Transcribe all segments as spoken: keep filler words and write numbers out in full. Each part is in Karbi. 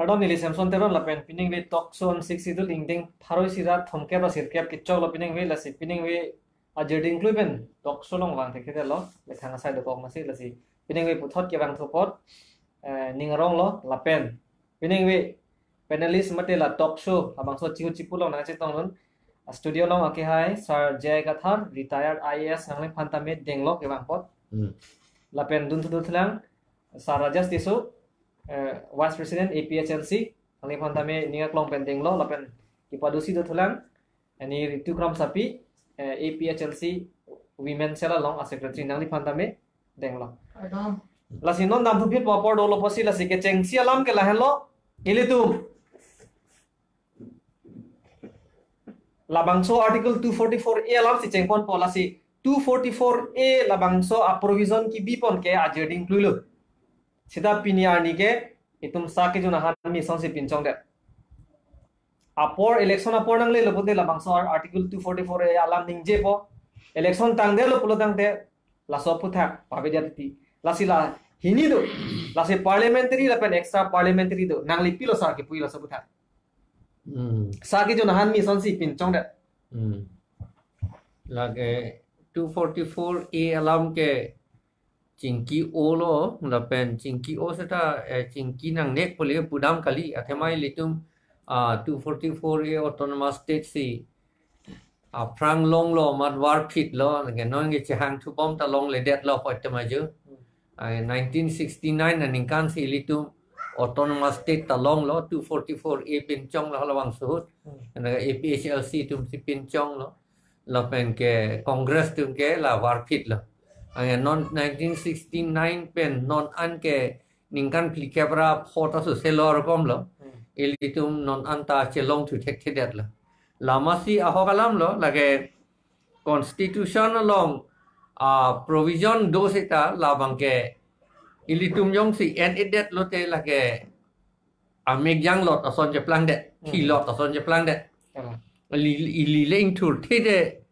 Kardom, neli Samson Teron lapen pining ve talk show an six idul ingdeng pharo isi ra thomkep ra sirkep kechok lo pining ve, lasi pining ve ajirding klui pen talk show along vang thekthe lo, methang asai dokok masi, lasi pining ve puthot kevang thupot, eh, ning arong lo lapen pining ve panelist mate la talk show labangso chihu chipu along nangchetong lun. A studio along ake hai Sir J I Kathar, retired I A S, nangliphan tame denglo kevang apot. Hmm. Lapen dun thudu thulang Sir Rajesh Tisso, eh, Vice President A P H L C, nangliphan tame ning aklong pen denglo, lapen kipadusi do thulang ani Ritu Kramsapi, eh, A P H L C Women Cell along a Secretary, nangliphan tame denglo. Adam. Lasi non dam thuphit apor dolo pusi lasi kechengsi alam ke lahenlo, ilitum labangso Article two forty-four A alam si chengponpo, lasi two forty-four A labangso a provision kibipon ke ajirding kluilo. Seta pini arni ke itum sa kejun ahan mi asonsi pinchongdet. Apor election apor nanglelo pulote labangso Article two forty-four A alam ningjepo. Election tangdetlo pulo tangte laso aphuthak pavedet titi. Lasi la hini do. Lasi parliamentary lapen extra parliamentary do. Nangli pilo sar kipu laso aphuthak. Hmm. Sa kejun ahan mi asonsi pinchongdet. Hmm. Lake two forty-four A alam ke chingki-olo, lapen chingki-o seta, eh, chingki nangnek pu le pudam kali, athema ilitum, ah, two forty-four A Autonomous State si aphrang longlo, mat varphitlo, lake non ke chehang thubom ta longledetlo apot tema jo. Ah, nineteen sixty-nine aningkan si ilitum Autonomous State ta longlo, two forty-four A pinchonglo halabangso ahut. Hmm. Lake A P H L C atum si pinchonglo. Lapen ke Congress atum ke la varphitlo. Anke non nineteen sixty-nine pen non an ke ningkan phlikep ra pho ta soselo rokomlo. Hmm. Ilitum non an ta chelong thu thekthedetlo. Lamasi ahok alamlo, lake constitution along, ah, provision do seta labang ke ilitum jongsi en-edet lote lake amek janglot ason cheplangdet, Hmm. thilot ason cheplangdet. Hmm. Ili, ili le ingthurthedet,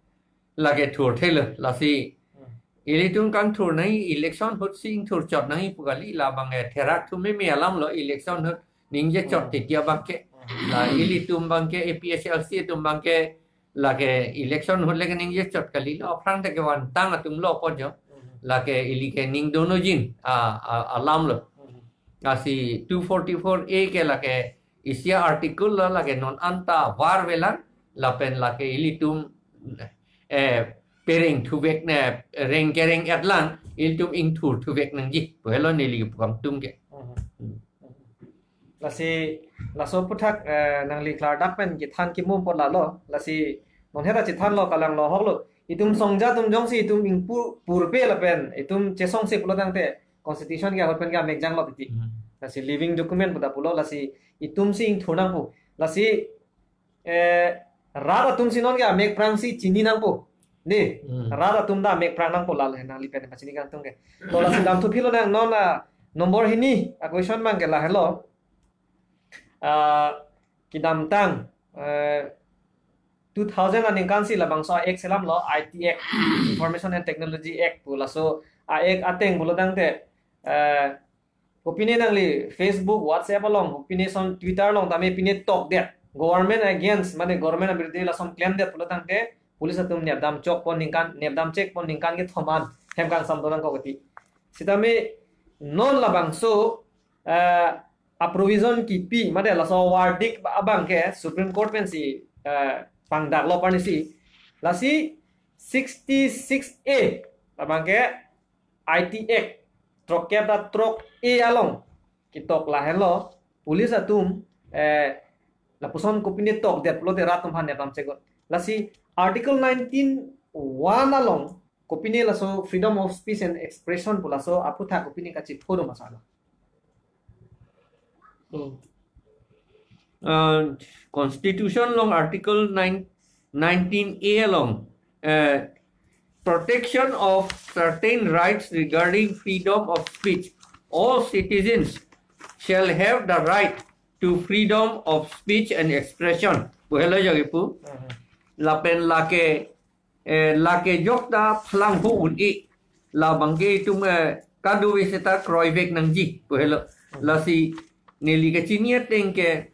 lake thurthelo, lasi. Hmm. Ilitum kangthur nangji, election ahut si ingthur chot nangji pu kali, labang ke therak thu meme alamlo, election ahut ningje chot Hmm. titi abang ke. Hmm. La ilitum abang ke, A P H L C atum abang ke, lake election ahut le ke ningje chot kalilo, aphrang ta kevantang atumlo apot jo. Hmm. Lake ili ke ning dono jin, a, a, alamlo. Hmm. Lasi two forty-four A ke lake isi a article lo, lake non an ta varvelang, lapen lake ilitum, eh, pereng thuvek ne, reng kereng-etlang, ilitum ingthur thuvek nangji pu helo neli pu kangtung ke. Mhm. Hmm. Lasi laso aphuthak, eh, nangli klardak pen kethan kimum apot lalo, lasi non hera chethanlo, kalanglo ahoklo. Itum songja atum jongsi itum ingpu purpe lapen itum chesongse pulo tangte constitution ke ahut pen ke amek janglot titi. Hmm. Lasi living document pu ta pulo, lasi itum si ingthur nangpo. Lasi, eh, rat atum si non ke amek aphrangsi chini nangpo. Dei, Hmm. rat atum ta amek aphrang nangpo, lale nangli pen pachini kangtung ke. To lasi dam thuphitlo nang non, ah, number hini a question abang ke lahelo. Ah, kedamtang, eh, two thousand aningkan si labangso a-act selamlo, I T Act, Information and Technology Act pu, laso a-act ateng pulo tangte, eh, kopine nangli Facebook, WhatsApp along, kopine ason Twitter along tame pine tokdet, government against, mane government abirudhe lason klemdet pulo tangte, police atum nepdam chokpon ningkan, nepdam chekpon ningkan kethom an hem kangsam do nangkok titi. Sitame non labangso, eh, a provision kipi, mate laso verdict abang ke Supreme Court pensi, eh, pangdaklo parnisi, lasi sixty-six A abang ke I T Act throkkep ra throk A along ketok lahenlo, police atum, eh, lapuson kopine tokdet pulote rat atum aphan nepdam chekdun. Lasi Article nineteen one along kopine laso freedom of speech and expression pu laso aphuthak kopine kachiphodun ma salo. Hmm. Uh, Constitution along Article nine, nineteen A along, uh, protection of certain rights regarding freedom of speech. All citizens shall have the right to freedom of speech and expression pu helo jagi pu. Mhm. Lapen lake, eh, lake jokta phalang ho un-e, labang ke itum, eh, kadokave seta kroivek nangji pu helo. Mhm. Lasi neli kachini ateng ke,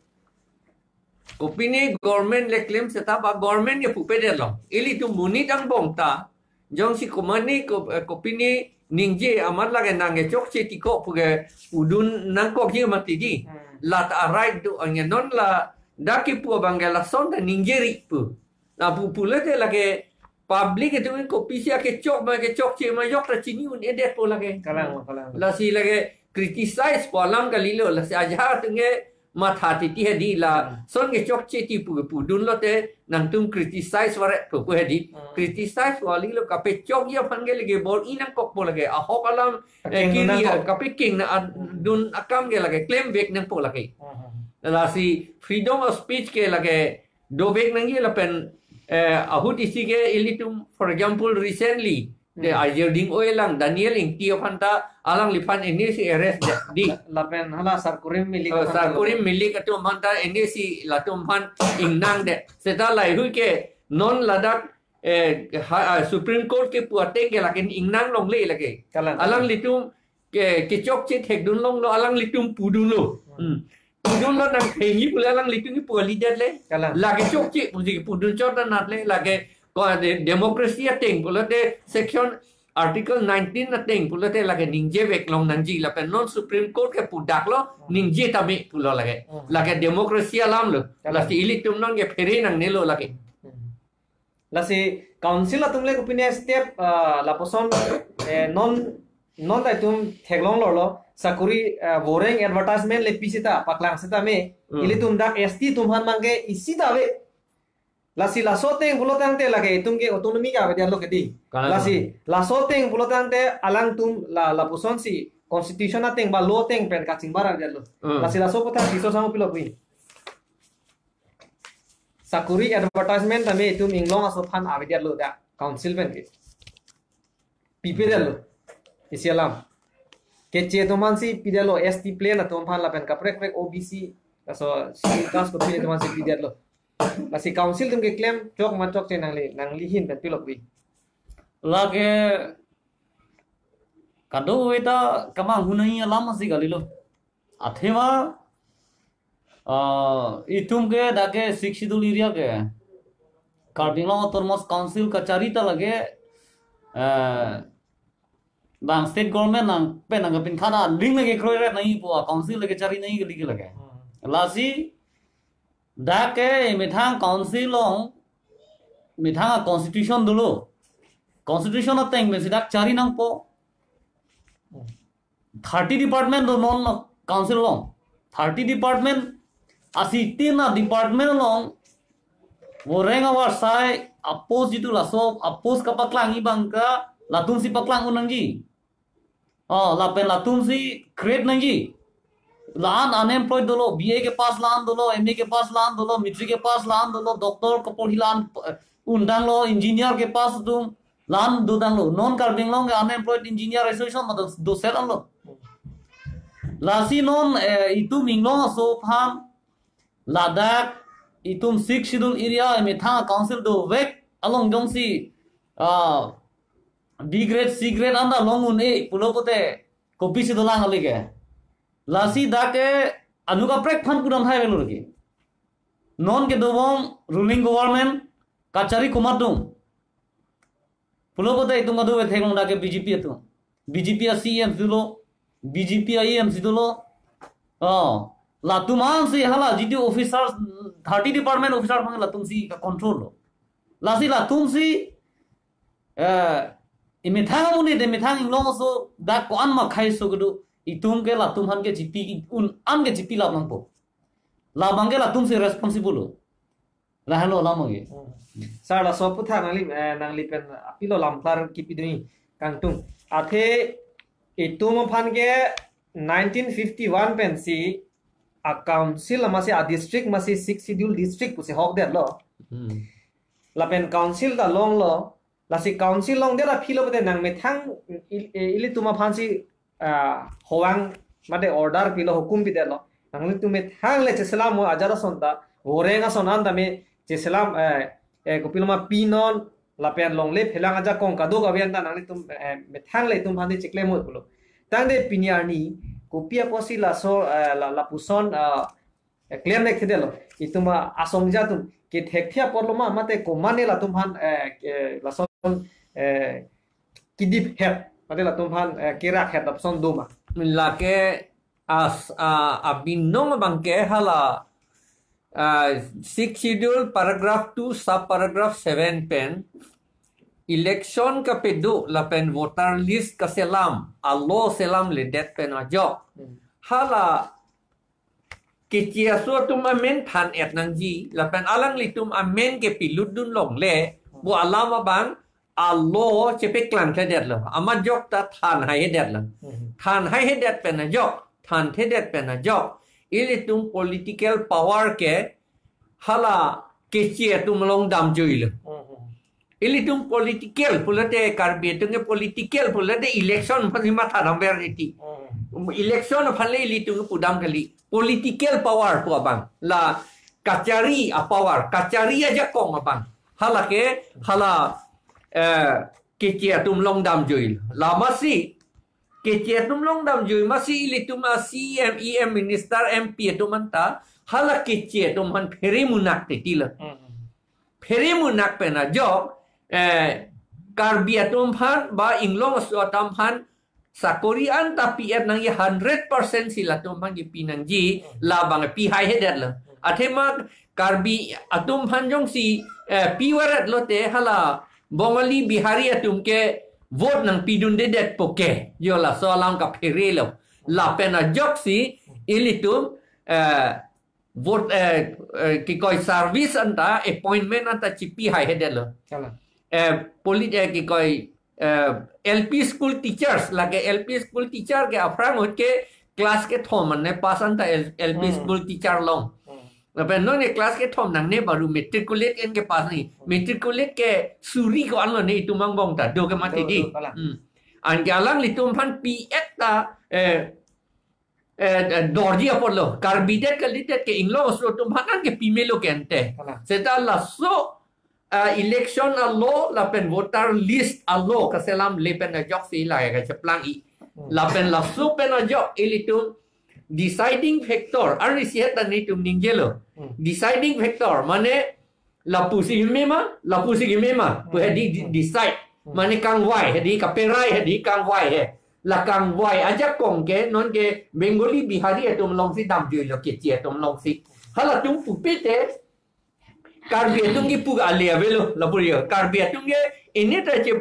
kopine government le klem seta ba government ke pupe detlo. Ilitum monit angbong ta, jongsi komane ko, eh, kopine ningje amat lake nangkechokche tiko puke pudun nangkokji mati di. Hmm. Lata a-right do, anya non ladak kipu abang ke lason ta ningjeri pu. Na pu pulote lake public itu kopisi akechok ma kechokche ma yok ta chini un-edetpo lake. Kalang, kalang. Lasi lake criticize pu alam kalilo, lasi ajahak atum ke matha titi hedi la. Hmm. Lason kechokche ti pu pudun lote nangtum criticize varet pu pu hedi. Hmm. Criticize pu alilo kapechokji aphan ke lake bor-i nangkokpo lake. Ahok alam, eh, akeng kiri nangkok. Kapekeng na ad-, hmm, dun akam ke lake klemvek nangpo lake. Hmm. Lasi freedom of speech ke lake dovek nangji lapen, eh, ahut isi ke ilitum, for example, recently, de, hmm, ajir ding oi lang, Daniel Ingti aphan ta alangliphan N A C arrest de, di. La-, lapen hala Sarkurim Milik, oh, aphan ta Sarkurim Milik atum aphan ta N A C latum aphan ingnang de. Seta lahei ke non ladak, eh, ha, ah, Supreme Court kepu ateng ke lake ingnang longle lake. Kalang. Alanglitum ke, kechokche thekdun longlo, alanglitum pudunlo. Hmm. Hmm. Pudunlo nang thengji pule alanglitum kipu kalidet le. Kalang. Lake chokche pusi pudun chot anat le, lake ko de-, democracy ateng pulote section article nineteen ateng pulote lake ningjevek long nangji lapen non Supreme Court kepu daklo, hmm, ningje tame pulo lake. Hmm. Lake democracy alamlo. Kalang. Lasi ilitum nangkephere nangnelo lake. Hmm. Lasi council atum le kopine step, ah, lapuson, eh, non, non ta itum theklong lorlo, sakuri, ah, voreng advertisement le pi seta, paklang seta me, hmm, ilitum dak S T atum aphan abang ke isi ta ave. Lasi laso ateng pulo tangte lake itum ke autonomy ke avedetlo ke di. Kalang. Lasi laso ateng pulo tangte alangtum la, lapusonsi constitution ateng ba law ateng pen kachingbar avedetlo. Hmm. Lasi laso aputhak Biswa Sangma pilo pu. Sakuri advertisement tame itum inglong aso aphan avedetlo dak council pen ke. Pipedetlo. Isi alam. Keche atum aphansi pidetlo, S T plain atum aphan lapen kaprek kaprek O B C, laso scheduled caste kopi atum aphansi pidetlo. Lasi council atum keklem chok ma chokche nangli, nangli ahin pen pilo pu. Lake kadokave ta kemang hunai alam asi kalilo. Athema, ah, itum ke dak ke Sixth Schedule area ke Karbi Anglong Autonomous Council kachari ta lake, eh, bang state government nangpen nangkapinkha aling lake kroiret nangjipo, council lake chari nangji kali ke lake. Hmm. Lasi dak ke methang council along, methang a-constitution dolo. Constitution ateng pensi dak chari nangpo. Hmm. Thirty department do non council along. Thirty department, asi tin a-department along voreng avarsai a-post jitu laso a-post kapaklangji abang ke latumsi paklang un nangji. Oh, lapen latumsi create nangji. La-an unemployed dolo, B A kepass la-an dolo, M A kepass la-an dolo, matric kepass la-an dolo, doctor kaporhi la-an, eh, undanglo, engineer kepass atum la-an dodanglo. Non Karbi Anglong ke Unemployed Engineer Association ma do, do set anlo. Lasi non, eh, itum inglong aso aphan ladak itum Sixth Schedule area methang council dovek along jongsi, ah, B grade, C grade anta long un-e pulo pote kopisi dolang kali ke. Lasi dak ke anut kaprek aphan pudam hai velo ke. Non kedobom ruling government kachari komat dong. Pulo pote itum kadokave theklong dak ke B J P atum. B J P a-C E M si dolo, B J P a-E M si dolo. Oh, latum ansi hala G D O officers, thirty department officers abang latumsi ka-control lo. Lasi latumsi, eh, emethang amonit, emethang inglong aso dak ko-an ma khaiso kedo, itum ke latum aphan ke chipi un-an ke chipilap nangpo. Labang ke latumsi responsible lo. Lahelo alam ke. Hmm. Sir, laso aputhak nangli, eh, nangli pen apilo lamklar kipidunji kangtung. Athe itum aphan ke nineteen fifty-one pensi a-council amatsi a-district amatsi Sixth Schedule district pusi hokdetlo. Hmm. Lapen council ta longlo. Lasi council longdet aphi lo pote nang methang il-, eh, ilitum aphansi, ah, howang mate order pilo, hukum pidetlo. Nanglitum methang le cheselam mo ajat ason ta, voreng ason an tame cheselam, eh, eh, kopiloma pinon, lapen longle phelang ajakong kadokave anta nanglitum, eh, methang le itum aphansi cheklem mo pulo. Tangte pini arni kopi apotsi laso, eh, la, lapuson, eh, eh, clear nek thedetlo. Itum asongja atum kethekthe apotlo ma, mate komatne latum aphan, eh, eh, lason, eh, kedip het, mate latum aphan, eh, kerak het lapuson do ma. Lake as, ah, abinong abangke hala, ah, Sixth Schedule paragraph two sub paragraph seven pen election kapedo lapen voter list kaselam, alo selamledet pen ajok. Hmm. Hala keche aso atum amen than-et nangji, lapen alanglitum amen ke pilutdun longle, bo alam abang, alo chepaklangthedetlo, amat ajok ta thanhai hedetlo. Mhm. Thanhai hedet pen ajok, thanthedet pen ajok, ilitum political power ke hala keche atum along damjuilo. Mhm. Ilitum political pulote, Karbi atum ke political pulote election aphansi matha damver titi. Hmm. Election aphan le ilitum ke pudam kali. Political power pu abang. La kachari a power, kachari ajakong abang. Hala ke, hala, eh, keche atum along damjui. La masi, keche atum along damjui, masi ilitum a C M, E M, minister, M P atum anta, hala keche atum aphan phere munak titi lo. Hmm. Phere munak pen ajok, eh, Karbi atum aphan ba inglong aso atum aphan sakori anta pi-et nangji hundred percent si latum aphan kipi nangji, labang pihai hedetlo. Athema Karbi atum aphan jongsi, eh, pivaretlote hala Bongali Bihari atum ke vote nangpidundedetpo ke. Jo laso alam kapherelo. Lapen ajoksi ilitum, eh, vote, eh, eh, kikoi service anta, appointment anta chipihai hedetlo. Kalang. Eh, polit, eh, kikoi, eh, L P school teachers, lake L P school teacher ke aphrang ahut ke class kethom an ne pass anta L-, L P Hmm. school teacher along. Hmm. Lapen non ne class kethom nangne baru matriculate an ke pass nangji. Hmm. Matriculate ke suri ko-anlo ne itum angbong ta, do ke mati Do, di. do, kalang. Hmm. Anke alanglitum aphan pi-et ta, eh, eh, eh, dorji apotlo. Karbidet kalidet ke inglong aso atum aphan ke pimelo ke ante. Kalang. Seta laso, eh, election alo lapen voter list alo kaselamle pen ajoksi la kacheplang-i. Hmm. Lapen laso pen ajok ilitum deciding factor, arnisi het ta nelitum ningjelo. Hmm. Deciding factor, mane lapusi keme ma, lapusi keme ma, pu hedi di-, Hmm. decide. Hmm. Mane kangvai hedi, kaperai hedi kangvai he. La kangvai ajakong ke, non ke Bengali Bihari atum alongsi damjuilo, keche atum alongsi. Halatum pupe te, Karbi atum kipu ale avelo, lapu yo. Karbi atum ke, ini ta che,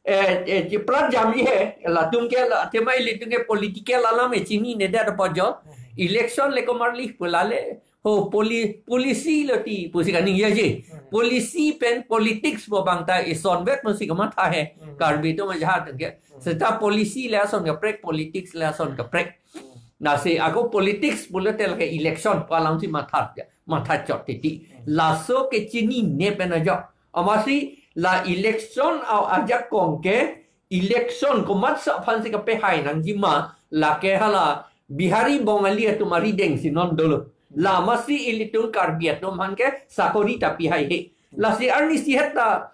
eh, eh, cheprat jamji he, latum ke, la, athema ilitum ke political alam e chinine det apot jo. Election le komarli pu lale, ho poli-, policy lo ti, pusi kaningjeji. Hmm. Policy pen politics pu abang ta isonvet pusi kamatha he. Hmm. Karbi atum ajahat ke. Hmm. Seta policy le ason kaprek, politics le ason kaprek. Hmm. Lasi ako politics pulote lake election pu alamsi matha, matha chot titi. Hmm. Laso ke chinine pen ajok. Amatsi la election a-, ajakong ke election komatsa aphansi kapehai nangji ma, lake hala Bihari Bongali atum arideng si non dolo. La masi ilitum Karbi atum aphan ke sakori ta pihai he. Lasi arnisi het ta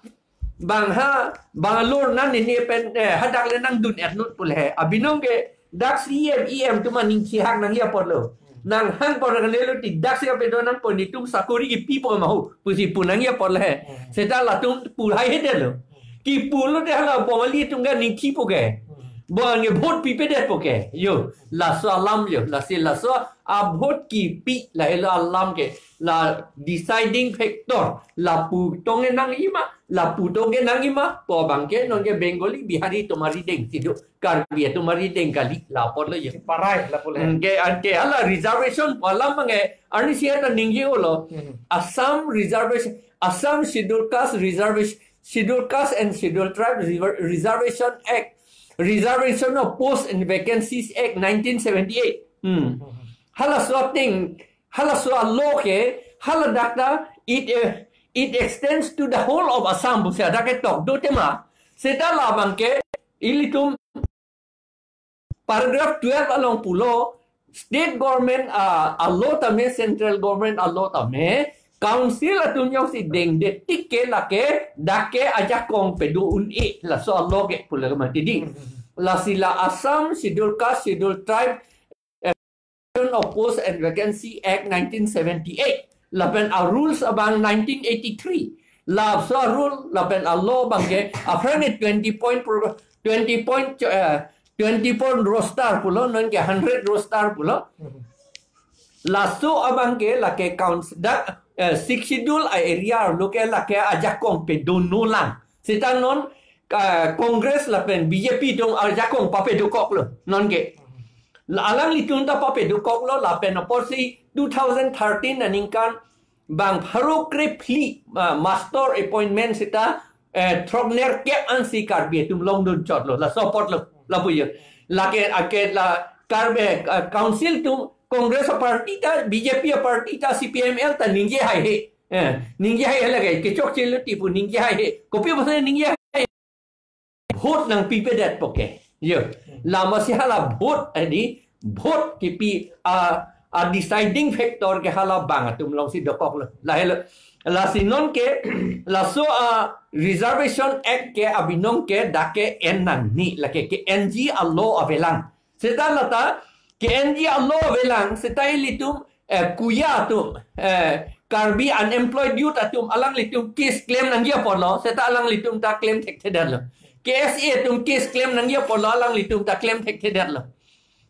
bang ha, Bangalore nan nene pen, eh, hadak le nangdun-et non pu le he. Abinong ke dak C M, E M atum aning chihak nangji apotlo. Nanghang apot nangne lo ti dak si apedo nangpo, netum sakori kipipo ma ho, pusi pu nangji apot le he. Hmm. Seta latum pulhai hedetlo. Kipulote hala Bongali atum ke aning chipo ke. Hmm. Bongali vote pipedetpo ke. Jo, laso alam jo. Lasi laso a vote kipi lahelo alam ke. La deciding factor. Lapu tong ke nangji ma, lapu tong ke nangji ma, pu abang ke non ke Bengali, Bihari atum arideng si do. Karbi atum arideng kali, la apotlo jo. Parai, lapu le. Hmm, ke, anke hala reservation pu alam abang ke, arnisi het ta ningje-olo. Hmm. Assam Reservation, Assam Scheduled Caste Reservation, Scheduled Caste and Scheduled Tribe Rever-, Reservation Act, Reservation of Posts and Vacancies Act nineteen seventy-eight. Hmm. Hmm. Halaso ateng, halaso a law ke, haladak ta, it, eh, it extends to the whole of Assam, pusi hadak ketok do tema. Seta labang ke, ilitum paragraph twelve along pulo, state government, ah, a law tame, central government a law tame, council atum jongsi dengde tik ke lake, dak ke ajakong pedo un-e, laso a law ke pulo ke mati di. Lasi la Assam Scheduled Caste, Scheduled Tribe, of Post and Vacancy Act nineteen seventy-eight, lapen a rules abang nineteen eighty-three. Laso a rule lapen a law abangke aphrang twenty point pro-, twenty point, eh, twenty point roster pulo, nonke hundred roster pulo. Laso abangke lake council dak, eh, Sixth Schedule a area arlo ke lake ajakong pedono lang. Seta non, ah, Congress lapen B J P atum ajakong papedo koklo nonke. La alanglitum ta papedo koklo lapen apotsi two thousand thirteen aningkan bang pharo krephli, ah, master appointment seta, eh, throknerkep ansi Karbi atum longdun chotlo, laso apotlo, lapu yo. Lake ake la Karbi, ah, council atum Congress a party ta, B J P a party ta, C P I M L ta ningje haihe. Eh, ningje haihe lake, kechokche lo ti pu ningje haihe. Kopi apotsi ningje haihe? Vote nangpipedet puke. Yo. Lamasi hala vote, eh, di vote kipi a, a deciding factor ke hala bang atum alongsi dokoklo. Lahelo. Lasi nonke, laso a Reservation Act ke abinong ke dak ke-en nangne, lake ke-enji a law avelang. Seta lata ke-enji a law avelang, seta ilitum, eh, kuya atum, eh, Karbi unemployed youth atum alanglitum case klem nangji apotlo, seta alanglitum ta klem thekthedetlo. K S A atum case klem nangji apotlo, alanglitum ta klem thekthedetlo.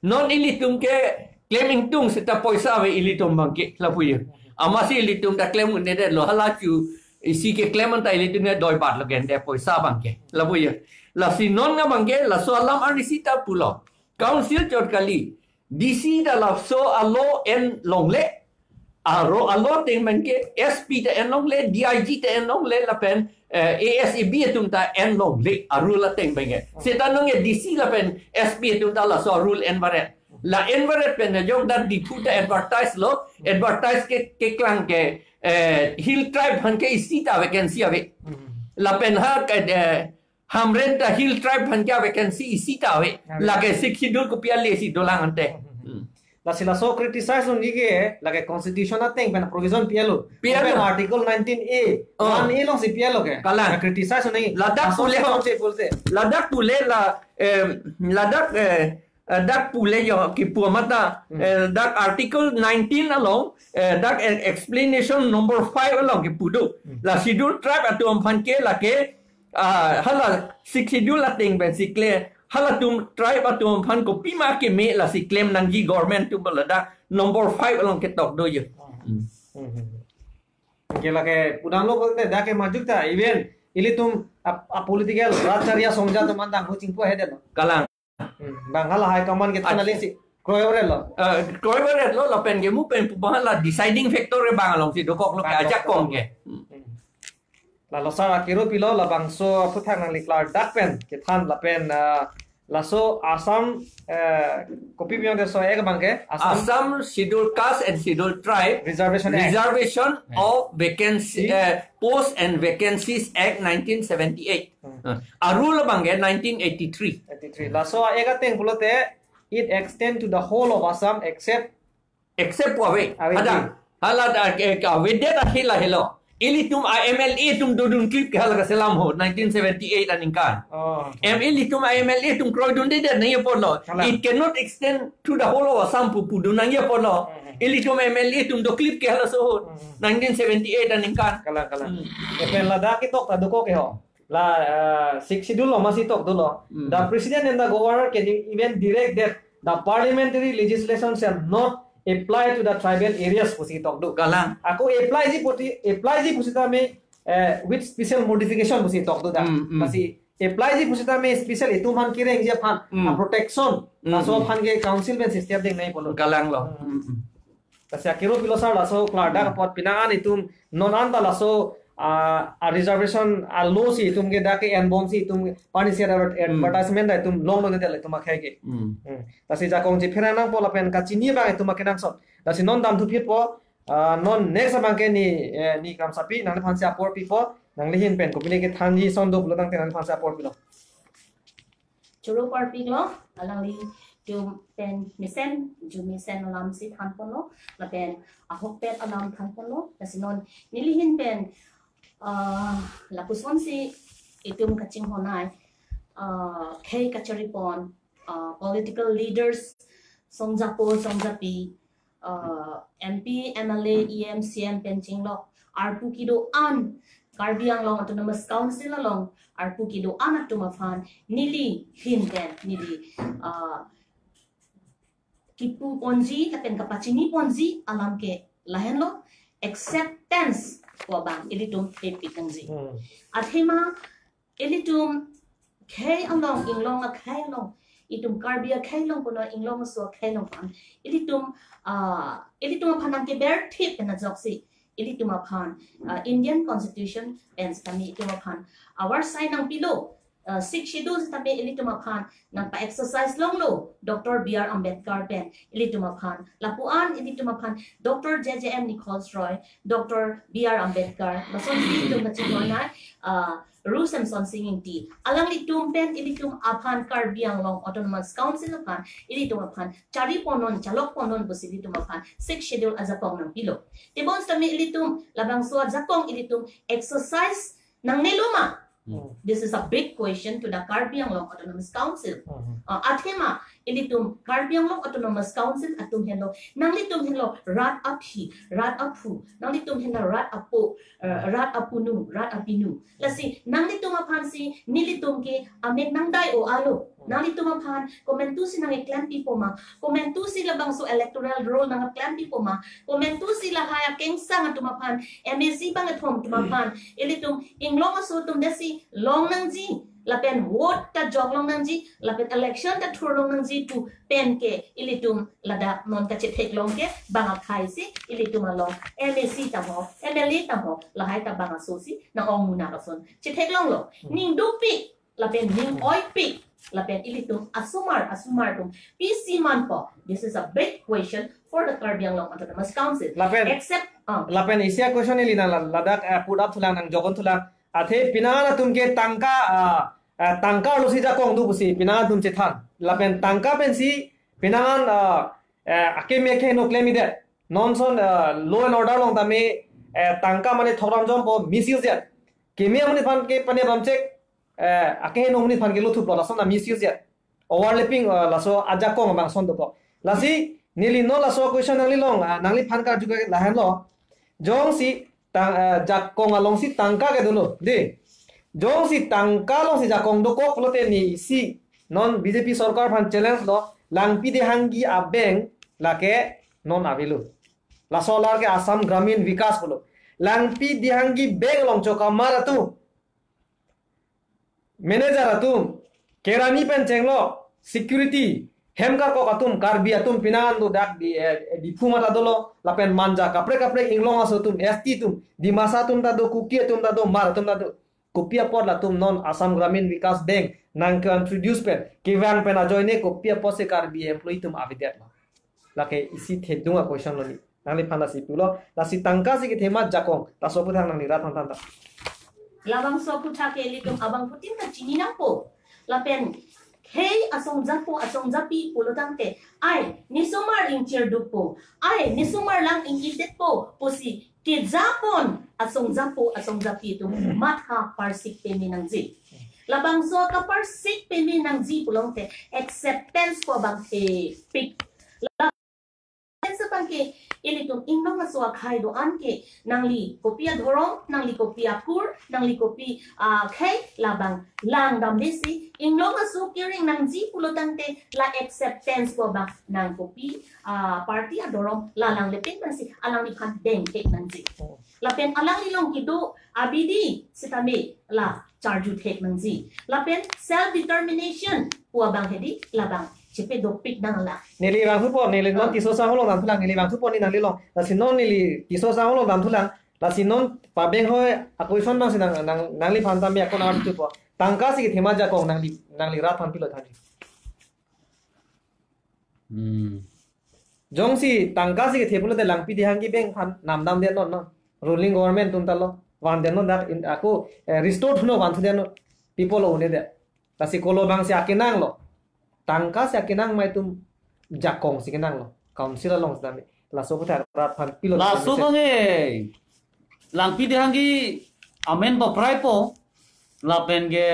Non ilitum ke klem ingtung seta poisa ave ilitum abangke, lapu yo. Amatsi ilitum ta klem un-edetlo, hala chu isi keklem anta ilitum ne doibatlo gente poisa abangke, lapu yo. Lasi non abangke laso alam arnisi ta pulo. Council chot kali, D C ta laso a law en longle, aro a law ateng abangke S P ta en longle, D I G ta en longle, lapen, eh, A S A B atum ta en longle, a rule ateng abangke. Seta nonke D C lapen S P atum ta laso a rule en varet. La en varet pen ajok dak Diphu ta advertise lo, advertise ke, keklang ke, eh, Hill Tribe aphan ke isi ta vacancy ave. Lapen ha ke, eh, Hamren ta Hill Tribe aphan ke vacancy isi ta ave. Ave. Lake Sixth Schedule kopi ale si dolang ante. Hmm. Lasi laso criticize unji ke, lake constitution ateng pen provision pi-etlo. Pi-etlo. Pen article nineteen A, Oh. one A alongsi pi-etlo ke. Kalang. Na criticize unji. Ladak Laso pule ho. Che pulte. Ladak pule la, eh, ladak, eh, eh, dak pule yo kipu mata, Hmm. eh, dak article nineteen along, eh, dak e-, explanation number five along kipu do. Hmm. La Schedule Tribe atum aphan ke lake, ah, hala Sixth Schedule ateng pensi kle, halatum tribe atum aphan kopima keme lasi klem nangji government atum, ladak number five along ketok do yo. Hmm. Hmm. Ke lake pudamlo pulote dak ke majok ta, even ilitum a, a political rat charya songja atum an dang hu chingpu ahedetlo. Kalang. Hmm, bang hala high command ke thana Ach- lesi. Kroiore lo. Eh, kroiore lo lapen ke mu pen pu bang hala deciding factor ke bang alongsi dokoklo ke Bang ajakong dokoklo. Ke. Hmm. Hmm. La laso akero pilo, labangso aphuthak nangli klardak pen kethan lapen, ah, laso Assam, eh, kopi pi-ong de so ek bang ke Assam Assam Schedule Caste and Schedule Tribe Reservation Act. Reservation Hmm. of Vacancy, Si. eh, Post and Vacancies Act nineteen seventy-eight. Hmm. Eh, a rule abang ke nineteen eighty-three. Eighty-three. Laso ek ateng pulote, it extend to the whole of Assam except Except pu ave. Ave. Hadang. Hala da ke, ke ave det ahila helo. Ilitum a M L A atum dodun klip ke hala kaselam ho nineteen seventy-eight aningkan. Oh. Em ilitum a M L A atum kroidundedet nangji apotlo. Kalang. It cannot extend to the whole of Assam pu pudun nangji apotlo. Hmm. Ilitum M L A atum doklip ke halaso ahut. Hmm. Nineteen seventy-eight aningkan. Kalang, kalang. Hmm. Lapen ladak ketok ta dokok ke ho. La, uh, Sixth Schedule along masi tok dolo. Hmm. The president and the governor can even direct that the parliamentary legislation shall not apply to the tribal areas pusi tok do. Kalang. Ako apply ji pusi, apply ji pusitame, eh, with special modification pusi tok do da. Hmm, hmm. Masi apply ji pusitame special itum aphan kereng ji aphan, Hmm. a protection. Hmm, Laso hmm. aphan ke council pen system deng nangji apotlo. Kalang lo. Hmm. Hmm, hmm. Lasi akero pilo sir, laso klardak Hmm. apot pini an itum non anta laso, ah, a reservation a law si itum ke dak ke enbomsi itum pani si adver-, Hmm. advertisement ta itum longlo ne tel itum akhei ke. Hmm. Hmm. Lasi jakong chepherang nangpo lapen kachini abang itum akenangsot. Lasi non damthu phitpo, ah, non next abang ke ne, eh, ne Kramsapi nangliphan si apor pipo, nangli ahin pen kopine kethanji ason do pulo tangte nangliphan si apor pilo. Choro parpiklo, alanglitum pen mesen, ju mesen alam si thanponlo, lapen ahokpet alam thanponlo, lasi non neli ahin pen, ah, lapuson si itum kachinghon ai, ah, khei kacharipon, ah, political leaders Songjapo, songjapi, uh, M P, M L A, E M, C M pen chinglok arpu kedo-an, Karbi Anglong Autonomous Council along arpu kedo-an atum aphan neli ahin pen neli, uh, kipu ponji lapen kapachini ponji alam ke lahenlo, acceptance pu abang ilitum thepik nangji. Hmm. Athema ilitum khei along, inglong akhei along, itum Karbi akhei along kono inglong aso akhei along aphan ilitum, ah, ilitum aphan nangkeber thip pen ajoksi ilitum aphan, ah, Indian Constitution pen sitame itum aphan awar sai nangpilo, ah, Sixth Schedule sitame ilitum aphan nangpa-exercise longlo Doctor B R Ambedkar pen ilitum aphan. Lapuan ilitum aphan Doctor J J M Nichols Roy, Doctor B R Ambedkar, lasonsi itum kachinghon ai, ah, Ru Semson Sing Ingti. Alanglitum pen ilitum aphan Karbi Anglong Autonomous Council aphan, ilitum aphan chari ponnon, chalok ponnon pusi ilitum aphan Sixth Schedule ajakong nangpilo. Tebon sitame ilitum labangso ajakong ilitum exercise nangnelo ma? Hmm. This is a big question to the Karbi Anglong Autonomous Council. Hmm. Ah, athema ilitum Karbi Anglong Autonomous Council atum henlo, nanglitum henlo rat aphi, rat aphu, nanglitum henlo rat apo, eh, rat apunu, rat apinu. Lasi nanglitum aphansi nelitum ke amek nangdai-o alo. Nanglitum aphan komantusi nangkeklempipo ma, komantusi labangso electoral roll nangkeklempipo ma, komantusi lahai akengsang atum aphan, M A C bangkethom atum aphan ilitum inglong aso atum desi long nangji, lapen vote ta jok long nangji, lapen election ta thur long nangji pu pen ke ilitum ladak non kachetheklong ke bang akhai si ilitum along M A C tamo, M L A tamo, lahai ta bang aso si nang-ong muna kason chetheklonglo. Hmm. Ning dopik lapen ning oipik lapen ilitum asomar asomar atum pisi manpo. This is a big question for the Karbi Anglong Autonomous Council. Lapen, except, ah, lapen isi a-question ili nang la-, ladak, eh, put up thulang, nang jokon thulang. Athe pinangan atum ke tangka, ah, ah, tangka arlosi jakong do pusi pinangan atum chethan. Lapen tangka pensi pinangan, ah, eh, akeme akhei no klem-idet. Non ason, ah, law and order along tame, eh, tangka mane thokdam jompo, misuse det. Keme amonit aphan ke pane bamchek, eh, akeheno amonit aphan ke lothup lo, lason ta misuse det. Overlapping, eh, laso ajakong abang ason dokok. Lasi neli non laso question nanglilong, ah, nangliphan karju ke lahenlo. Jongsi tang, eh, jakong alongsi tangka ke dolo, dei. Jongsi tangka alongsi jakong dokok pulote neli isi non B J P sorkar aphan challenge lo, Langpi Dehanggi a-bank lake non avelo. Laso alar ke Assam Gramin Vikas pulo. Langpi Dehanggi bank along chokamar atum, manager atum, kerami pen chenglok, security, hem karkok atum, Karbi atum pinangan do dak di, eh, Diphu mata dolo, lapen Manja kaprek kaprek inglong aso atum, S T atum, Dimasa atum ta do, Kuki atum ta do, Hmar atum ta do. Kopi apot latum non Assam Gramin Vikas Bank nangke-introduce pen, kevang pen ajoine kopi apotsi Karbi employee atum avedetlo. Lake isi thedung a-question lo neli. Nangliphan lasi pulo, lasi tangka si kethe ma jakong, laso aputhak nangli rat aphan than ta. Labangso aputhak ke ilitum abangphutin ta chini nangpo. Lapen khei asong japo, asong japi pulo tangte, ai, nesomar ingchirdukpo, ai, nesomar lang ingkidetpo pusi kejapon asong japo, asong japi atum matha parsik peme nangji. Labangso kaparsik peme nangji pulote acceptance ko abang thepik. Acceptance abang ke ilitum inglong aso akhei do-an ke nangli kopi adhorom, nangli kopi akur, nangli kopi, ah, khei labang langdam desi, inglong aso kering nangji pulo tangte la acceptance ko abang nang kopi, ah, party adhorom la langle pen pensi alangliphan dengthek nangji. Lapen alanglilong kedo abidi sitame la charju thek nangji. Lapen self determination pu abang hedi labang chepe dopik nang la. Neli vangthupo, neli non, ah, Tisso Asang along damthulang, neli vangthupo neli nanglilong. Lasi non neli Tisso Asang along damthulang. Lasi non pabeng hoi a-question nangsi nang, nang, nangliphan tame akon arthupo. Tangka si kethe ma jakong, nangli, nangli rat aphan pilo thanji. Hmm. Jongsi tangka si kethe pulote Langpi Dehanggi bank aphan namdamdetnon, non. Ruling government atum ta lo, vandetnon dak in, ako, eh, restore thunon, vanthunon. People lo un'edet. Lasi kolo abangsi akenanglo. Tangka si akenang ma itum, jakong si kenanglo. Council along sitame. Laso aputhak rat aphan pilo. Laso tame se. Bang eh. Langpi Dehanggi amen papraipo. Lapen ke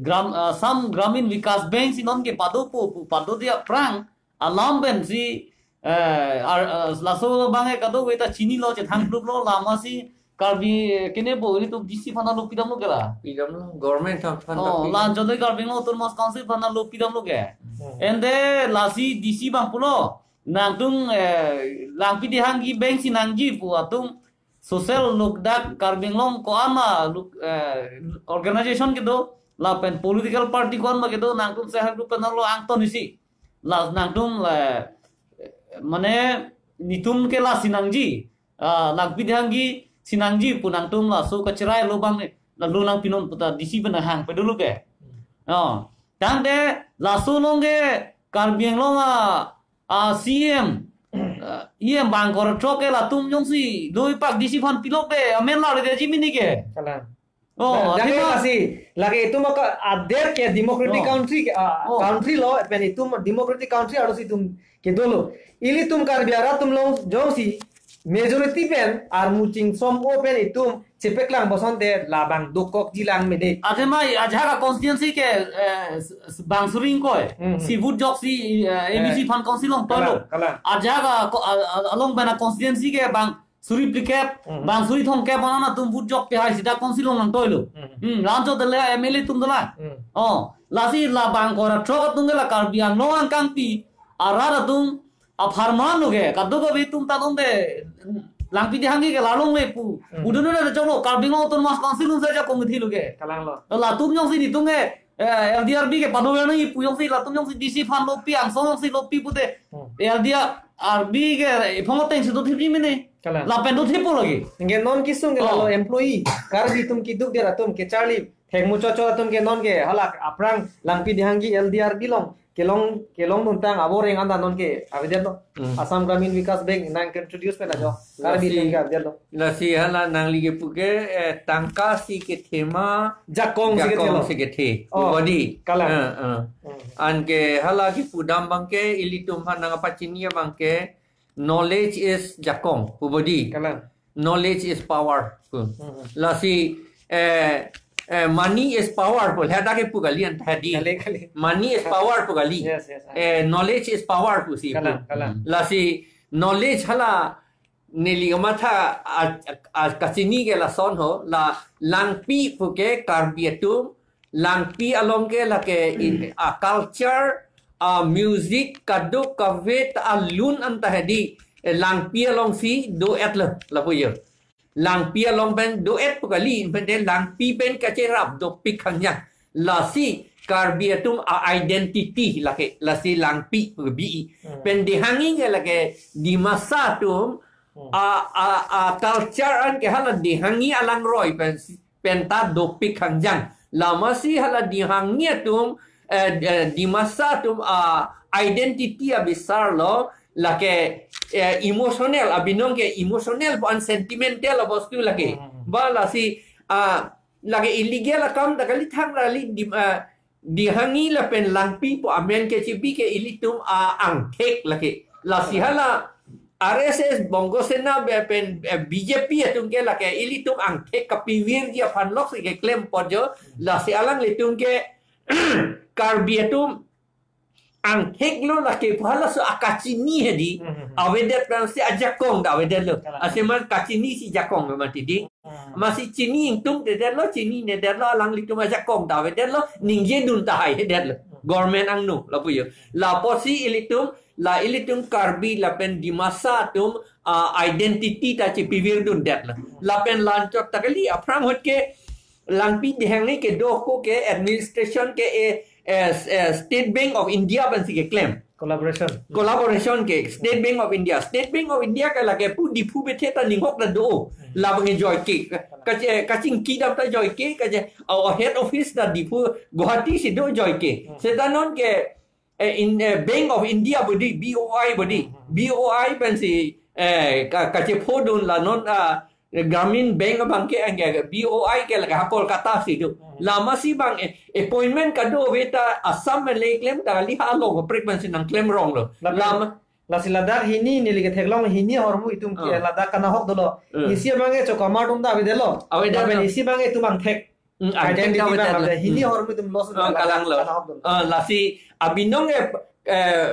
Gram, ah, Assam Gramin Vikas Bank si non ke padopo, pu padodet aphrang Alam pensi, eh, ar, eh, laso abang ke kadokave ta chinilo, chethang kluk lo, lasi Karbi, eh, kene bo ilitum D C aphan alo pidamlo ke la. Pidamlo, government aphan ta Oh, pidam. Lan joloi Karbi Anglong Autonomous Council aphan alo pidamlo ke. Hmm. Ante lasi D C abang pulo, nangtum, eh, Langpi Dehanggi abang si nangji pu atum social lok dak Karbi Anglong ko-an ma lok, eh, organization kedo, lapen political party ko-an ma kedo, nangtum self help group pen alo angton isi. La nangtum la, eh, mane netum ke lasi nangji, ah, Langpi Dehanggi si nangji pu nangtum laso kacherai lo abang ne, la lo nangpinon pu ta D C pen hangpedolo ke. Oh. Tangte laso along ke Karbi Anglong a, a C M, ah, E M bang kor throk ke latum jongsi doipak D C aphan pilok de, amen la le de ji mini ke. Kalang. Oh, Dak-, dak athema lasi, lake itum aka adet ke democratic Oh. country ke, ah, Oh. country lo, pen itum democratic country arlosi itum kedolo. Ilitum Karbi arat atum along jongsi majority pen armu chingsom o pen itum chepeklang bosonte labang dokokji lang mene. Athema ajak a constituency ke, eh, s-, s-, bang suri ingkoi. Hmm, hmm. Si vote joksi, eh, M A C Eh. aphan council along Kalang, palo. Kalang. Ajak a ko-, a, a, along pen a constituency ke bang suri phlikep, Hmm. bang suri thomkep anan atum vote jok pehai sida council along nangtoilo. Hmm. Hmm, lam chot le M L A atum dolang. Hmm. Oh, lasi labang kor throk atum ke la Karbi Anglong angkangpi arat atum apharman lo ke, kadokave atum ta nonde Langpi Dehanggi ke la longle pu. Hmm. Udun udah jonglo, Karbi Anglong Autonomous Council along saja committee lo ke. Kalang lo. Latum jongsi netum ke, eh, L D R B ke pado yang ipu jongsi, latum jongsi D C aphan lopi, angsong jongsi lopi pute. Hmm. L D R B ke iphong teng si dothipji mene. Kalang. Lapen dothippo lagi. Nge non kesung ke Oh. lalo employee, Karbi atum keduk der atum kecharli, thekmu chocho atum ke non ke halak aphrang Langpi Dehanggi L D R B along kelong, kelongdun tang aboreng anta non ke avedetlo. Hmm. Assam Gramin Vikas Bank nang introduce pen ajo. Karbi Lasi, atum ke avedetlo. lasi hala nangli kepu ke, eh, tangka si kethe ma, Jakong si jakong kethe lo. si kethe. Oh, Pu bodi. kalang. Eh, eh. Hmm. Anke hala kepudam abang ke, ilitum aphan nangpachini abang ke, knowledge is jakong, pu bodi. Kalang. Knowledge is power, pu. Hmm. Lasi, eh, eh, money is power, pu. Heda kepu kali anta hedi. Kali, kali. Money is power, pu kali. Yes, yes, I Eh, knowledge is power, pusi pu. Kalang, kalang. Lasi, knowledge hala neli kamatha a, a, a, kachini ke lason ho, la Langpi pu ke Karbi atum, Langpi along ke lake in, a culture, a music, kadokave ta alun anta hedi, eh, Langpi alongsi do-etlo, lapu jo. Langpi along pen do-et pu kali, pen de Langpi pen kacherap dopik hangjang. Lasi Karbi atum a identity lake, lasi Langpi pu bi. Hmm. Pen Dehanggi ke lake Dimasa atum, Hmm. a, a, a culture an ke hala Dehanggi alangroi pen si, penta dopik hangjang. Lamasi hala Dehanggi atum, eh, eh, Dimasa atum, ah, identity abisar lo, lake, eh, emotional, abinong ke emotional pu an sentimental abostu lake. Hmm. Ba lasi, ah, lake illegal akam ta kali thangrali di, ah, Dehanggi lapen Langpi pu amen kechebi ke ilitum a angthek lake. Lasi hala R S S Bongo Sena be pen, eh, B J P atum ke lake ilitum angthek kapivirji aphan loksi keklem pon jo, lasi alanglitum ke Karbi atum angthek lo lake pu halaso akachini hedi, Hmm, hmm, hmm. avedet pensi ajakong ta avedetlo. Kalang. Aseman kachini si jakong lo mati di. Hmm. Masi chini ingtungdedetlo, chininedet lo, alanglitum ajakong ta avedetlo, ningjedun tahai hedetlo. Hmm. Government angno, lapu jo. Lapusi ilitum, la ilitum Karbi lapen Dimasa atum, ah, identity ta chepivirdundetlo. Lapen la anchot ta kali, aphrang ahut ke, Langpi Dehanggi kedo ako ke administration ke, eh, eh, eh, State Bank of India pensi keklem. Collaboration. Collaboration ke State Bank of India. State Bank of India ke lake pu Diphu bethe ta ninghok ta do. Hmm. Labang ke joike. Kache, kachingki dam ta joike. Kache, our head office ta Diphu, Guwahati si do joike. Hmm. Seta non ke, eh, in, eh, Bank of India bodi, B O I bodi. Hmm, hmm. B O I pensi, eh, ka, kachephodun la non, ah, Gramin Bank abang ke, ang ke, B O I ke lake ha Kolkata si do. Hmm. Lamasi abang, eh, appointment kadokave ta Assam le klem ta kali ha along kaprek pensi nangklemrong lo. Lapen Lama lasi ladak hini neli ketheklong hini ahormu itum ke Oh. ladak kanahok dolo. Hmm. Isi abang ke chokamar atum ta avedetlo. Avedetlo. Lapen isi abang ke itum angthek. Hmm, angthek Identity ta avedetlo. Bang ada. Hini Hmm. ahormu itum loss Oh, kalang lo. Kanahok dolo. Oh, lasi abinong ke, eh,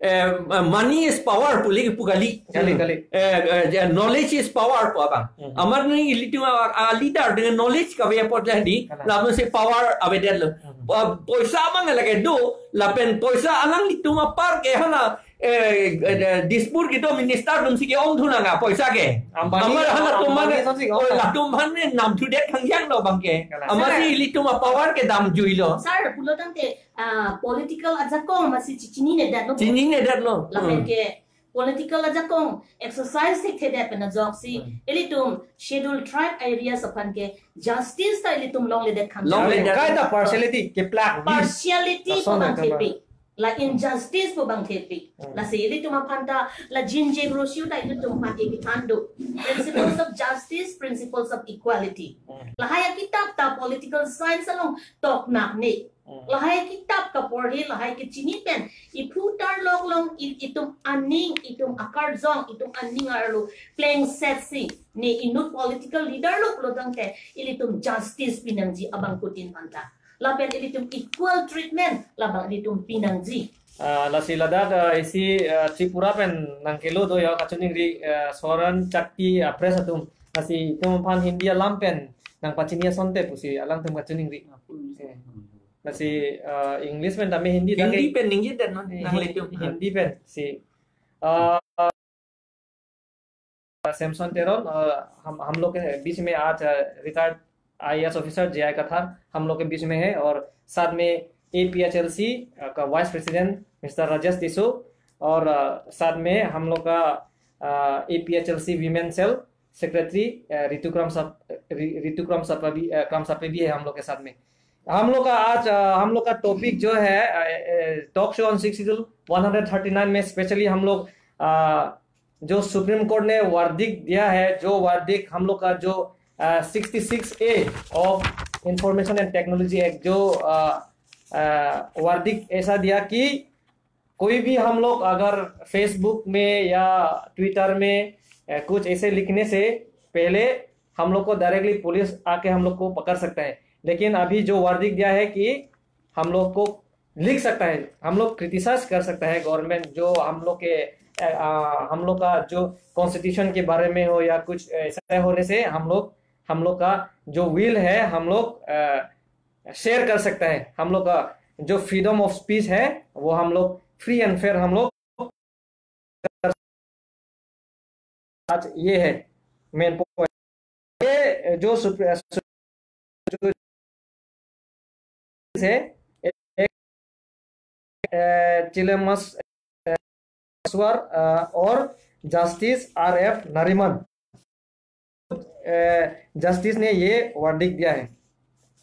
Eh, money is power pu lagi pu kali. Kali, kali. Eh, eh, knowledge is power pu abang. Hmm. Amat ni ilitum a, a leader dengan knowledge kave apot lah di, kalang, lalu si power avedetlo. Hmm. Pa-, poisa abang lagi do, lapen poisa alanglitum apar ke hala, eh, eh, Dispur kedo minister atum si ke-ong thu nang a poisa ke. Ambani, amat hala Ambani tum mane, ason si ke-ong. Oh, latum mane namthudet khangjang lo abang ke. Kalang. Amat si, sir, ilitum a power kedamjuilo. Sir, pulo tangte, ah, political ajakong masi chininedetlo. Chininedetlo. Lapen, hmm, ke political ajakong exercise thekthedet pen ajoksi, hmm, ilitum schedule tribe areas aphan ke justice ta ilitum longledet khan. Longledet. Kaita partiality keplak di. Partiality pu abang thepi. La injustice pu abang thepi. Hmm. Lasi ilitum aphan ta la jinje grocery ta ilitum aphan ke kethan do. Principles of justice, principles of equality. Hmm. Lahai akitap ta political science along toknak ni. Hmm. Lahai kitap kaporhi, lahai kechini pen, iphu tarlok along, i-, itum aning, itum akarjong, itum aning arlo plengsetsi, ne inut political leader lo pulo tangte, ilitum justice pinangji abangphutin aphanta. Lapen ilitum equal treatment, labang ilitum pinangji. Ah, lasi ladak, ah, isi, ah, Tripura pen nangkelo do ya kachiningri, ah, Soran Chakti, ah, press atum. Lasi itum aphan Hindi alam pen nangpachini asonte pusi alangtum kachiningri. Lasi, ah, English pen tame Hindi Hindi pen ningjedet non, eh, nanglitum. Hindi pen si, ah, Samson टेरोन, अ, हम, हम लोग के बीच में आज, अ, retired IAS officer JI कथार हम लोग के बीच में है, और साथ में एपीएचएलसी, अ, का वाइस प्रेसिडेंट मिस्टर राजेश टिसो, और, अ, साथ में हम लोग का, अ, एपीएचएलसी वीमेन सेल सेक्रेटरी, अ, ऋतु क्राम सप-, ऋ-, ऋतु क्राम सपा भी, अ, क्राम सपे भी है हम लोग के साथ में। हम लोग का आज, अ, हम लोग का टॉपिक जो है, uh, uh, talk show on six schedule one hundred thirty nine में स्पेशली हम लोग, अ, जो सुप्रीम कोर्ट ने वर्डिक्ट दिया है, जो वर्डिक्ट हम लोग का जो, uh, sixty six A of information and technology act जो, अ, अ, वर्डिक्ट ऐसा दिया कि कोई भी हम लोग अगर फेसबुक में या ट्विटर में, अ, कुछ ऐसे लिखने से पहले हम लोग को डायरेक्टली पुलिस आके हम लोग को पकड़ सकता है। लेकिन अभी जो वर्डिक्ट दिया है कि हम लोग को लिख सकता है, हम लोग क्रिटिसाइज कर सकता है गवर्नमेंट, जो हम लोग के, अ, अ, हम लोग का जो कॉन्स्टिट्यूशन के बारे में हो या कुछ ऐसा होने से हम लोग, हम लोग का जो विल है, हम लोग, अ, शेयर कर सकता है। हम लोग का जो फ्रीडम ऑफ स्पीच है, वो हम लोग फ्री एंड फेयर हम लोग कर, आज ये है मेन पॉइंट। ये जो सुप्री-, जो है, एक, अ, चिलेमस, अ, स्वर, अ, और जस्टिस आर एफ नरीमन, अ, जस्टिस ने ये वर्डिक्ट दिया है।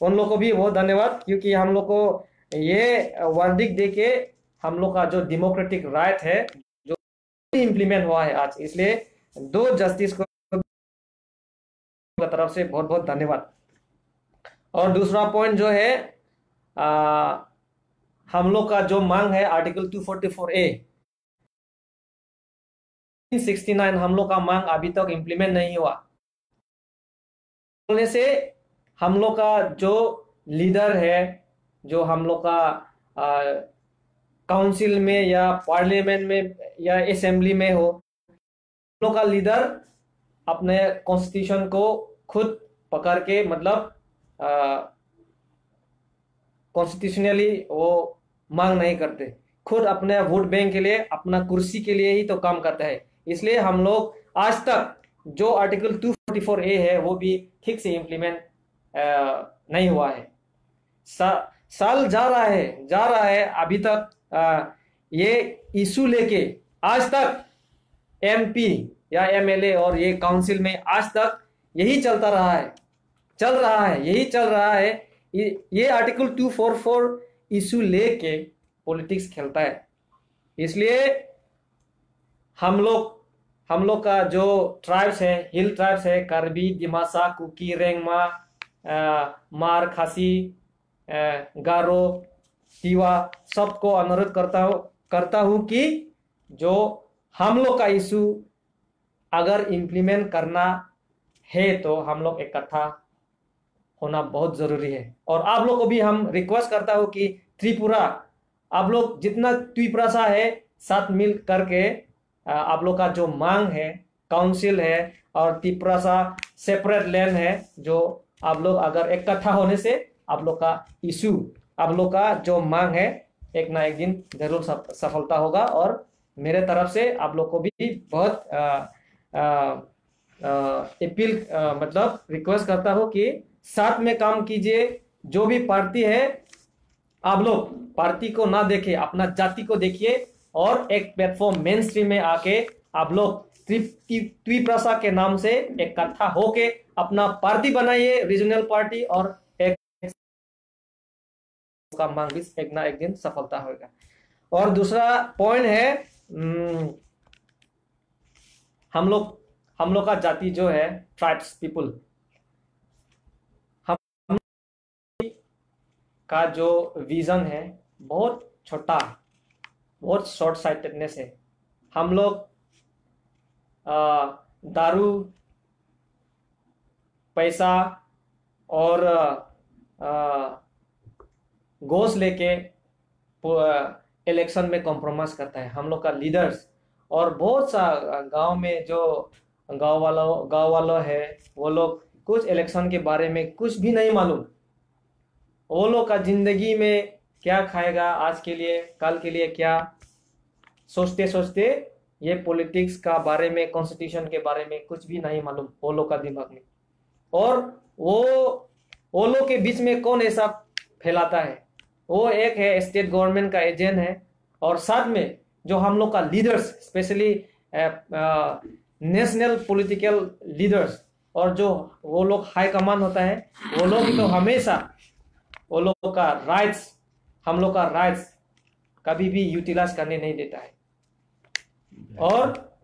उन लोग को भी बहुत धन्यवाद, क्योंकि हम लोग को ये वर्डिक्ट दे के हम लोग का जो डेमोक्रेटिक राइट है, जो इम्प्लीमेंट हुआ है आज, इसलिए दो जस्टिस को तरफ से बहुत बहुत धन्यवाद। और दूसरा पॉइंट जो है, आ, हम लोग का जो मांग है article to forty four A, sixty nine, हम लोग का मांग अभी तक इम्प्लीमेंट नहीं हुआ। होने से हम लोग का जो लीडर है, जो हम लोग का, आ, काउंसिल में या पार्लियामेंट में या असेंबली में हो, हम लोग का लीडर अपने कॉन्स्टिट्यूशन को खुद पकड़ के, मतलब, आ, कॉन्स्टिट्यूशनली वो मांग नहीं करते, खुद अपने वोट बैंक के लिए, अपना कुर्सी के लिए ही तो काम करता है। इसलिए हम लोग आज तक जो आर्टिकल टू फोर्टी फोर ए है, वो भी ठीक से इम्प्लीमेंट, अ, नहीं हुआ है। सा-, साल जा रहा है, जा रहा है, अभी तक, अ, ये इशू लेके आज तक एमपी या एमएलए और ये काउंसिल में आज तक यही चलता रहा है, चल रहा है, यही चल रहा है। ये, ये article to four four issue लेके पॉलिटिक्स खेलता है। इसलिए हम लोग, हम लोग का जो ट्राइब्स है, हिल ट्राइब्स है, कार्बी, दिमासा, कुकी, रेंगमा, अ, मार, खासी, अ, गारो, तीवा, सबको अनुरोध करता हूँ, करता हूँ कि जो हम लोग का इशू अगर इम्प्लीमेंट करना है तो हम लोग इकट्ठा होना बहुत जरूरी है। और आप लोग को भी हम रिक्वेस्ट करता हूँ कि त्रिपुरा, आप लोग जितना त्रिपुरा सा है, साथ मिल करके, अ, आप लोग का जो मांग है, काउंसिल है और तिपरासा सेपरेट लैंड है, जो आप लोग अगर इकट्ठा होने से आप लोग का इशू, आप लोग का जो मांग है, एक ना एक दिन जरूर सफ-, सफलता होगा। और मेरे तरफ से आप लोग को भी बहुत, अ, अ, अ, अपील, अ, मतलब रिक्वेस्ट करता हूँ कि साथ में काम कीजिए। जो भी पार्टी है, आप लोग पार्टी को ना देखे, अपना जाति को देखिए और एक प्लेटफॉर्म मेन स्ट्रीम में आके आप लोग त्रि-, त्रि-, त्रिप्रासा के नाम से इकट्ठा होके अपना पार्टी बनाइए, रीजनल पार्टी, और एक का मांग भी एक ना एक दिन सफलता होगा। और दूसरा पॉइंट है, हम्म, हम लोग, हम लोग का जाति जो है, ट्राइब्स पीपल, हम का जो विजन है, बहुत छोटा, बहुत शॉर्ट साइटेडनेस है। हम लोग, अ, दारू, पैसा और, अ, घूस लेके इलेक्शन में कॉम्प्रोमाइज करता है हम लोग का लीडर्स। और बहुत सा गांव में जो गांव वालों, गांव वालों है, वो लोग कुछ इलेक्शन के बारे में कुछ भी नहीं मालूम। वो लोग का जिंदगी में क्या खाएगा, आज के लिए, कल के लिए क्या, सोचते सोचते ये पॉलिटिक्स का बारे में, कॉन्स्टिट्यूशन के बारे में कुछ भी नहीं मालूम वो लोग का दिमाग में। और वो, वो लोग के बीच में कौन ऐसा फैलाता है? वो एक है, स्टेट गवर्नमेंट का एजेंट है, और साथ में जो हम लोग का leaders, specially national political leaders, और जो वो लोग हाई कमांड होता है, वो लोग तो हमेशा वो लोग का राइट्स, हम लोग का राइट्स कभी भी यूटिलाइज करने नहीं देता है। और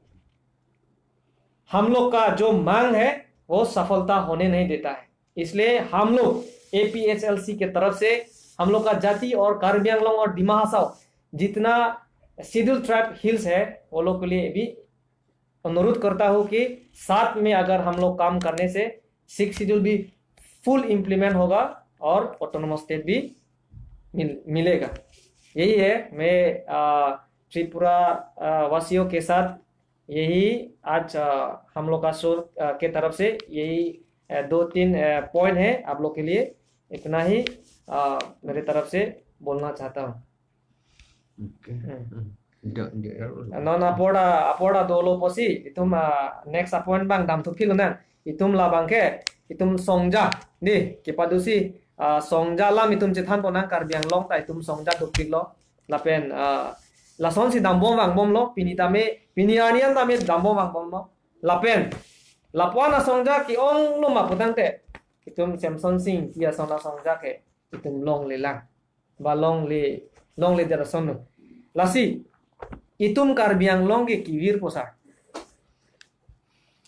हम लोग का जो मांग है, वो सफलता होने नहीं देता है। इसलिए हम लोग एपीएचएलसी के तरफ से हम लोग का जाति और कार्बी आंगलोंग और दिमा हासाओ जितना शेड्यूल ट्राइब हिल्स है, वो लोग के लिए भी अनुरोध करता हूँ कि साथ में अगर हम लोग काम करने से सिक्स शेड्यूल भी फुल इम्प्लीमेंट होगा और ऑटोनोमस स्टेट भी मिल, मिलेगा। यही है, मैं, आ, त्रिपुरा, आ, वासियों के साथ यही आज, आ, हम लोग का शोर, आ, के तरफ से यही, आ, दो तीन, आ, पॉइंट है आप लोग के लिए। इतना ही, आ, मेरे तरफ से बोलना चाहता हूँ। Okay. Hmm. Hmm. Jo, jo, jo. Non apor ta, apor ta dolo pusi, itum, ah, next appoint abang damthu philonang. Itum labang ke, itum songja, di, kepadusi, ah, songja alam itum chethan ponang, Karbi Anglong ta itum songja dopiklo. Lapen, ah, lasonsi dambom vangbomlo, pini tame, pini arni an tame dambom vangbomlo. Lapen, lapu-an asongja ke-onglo ma putangte, itum Semson Sing, dia song asongja ke, itum longlelang. Ba longle, longledet ason lo. Lasi, itum Karbi Anglong ke kevir po sa.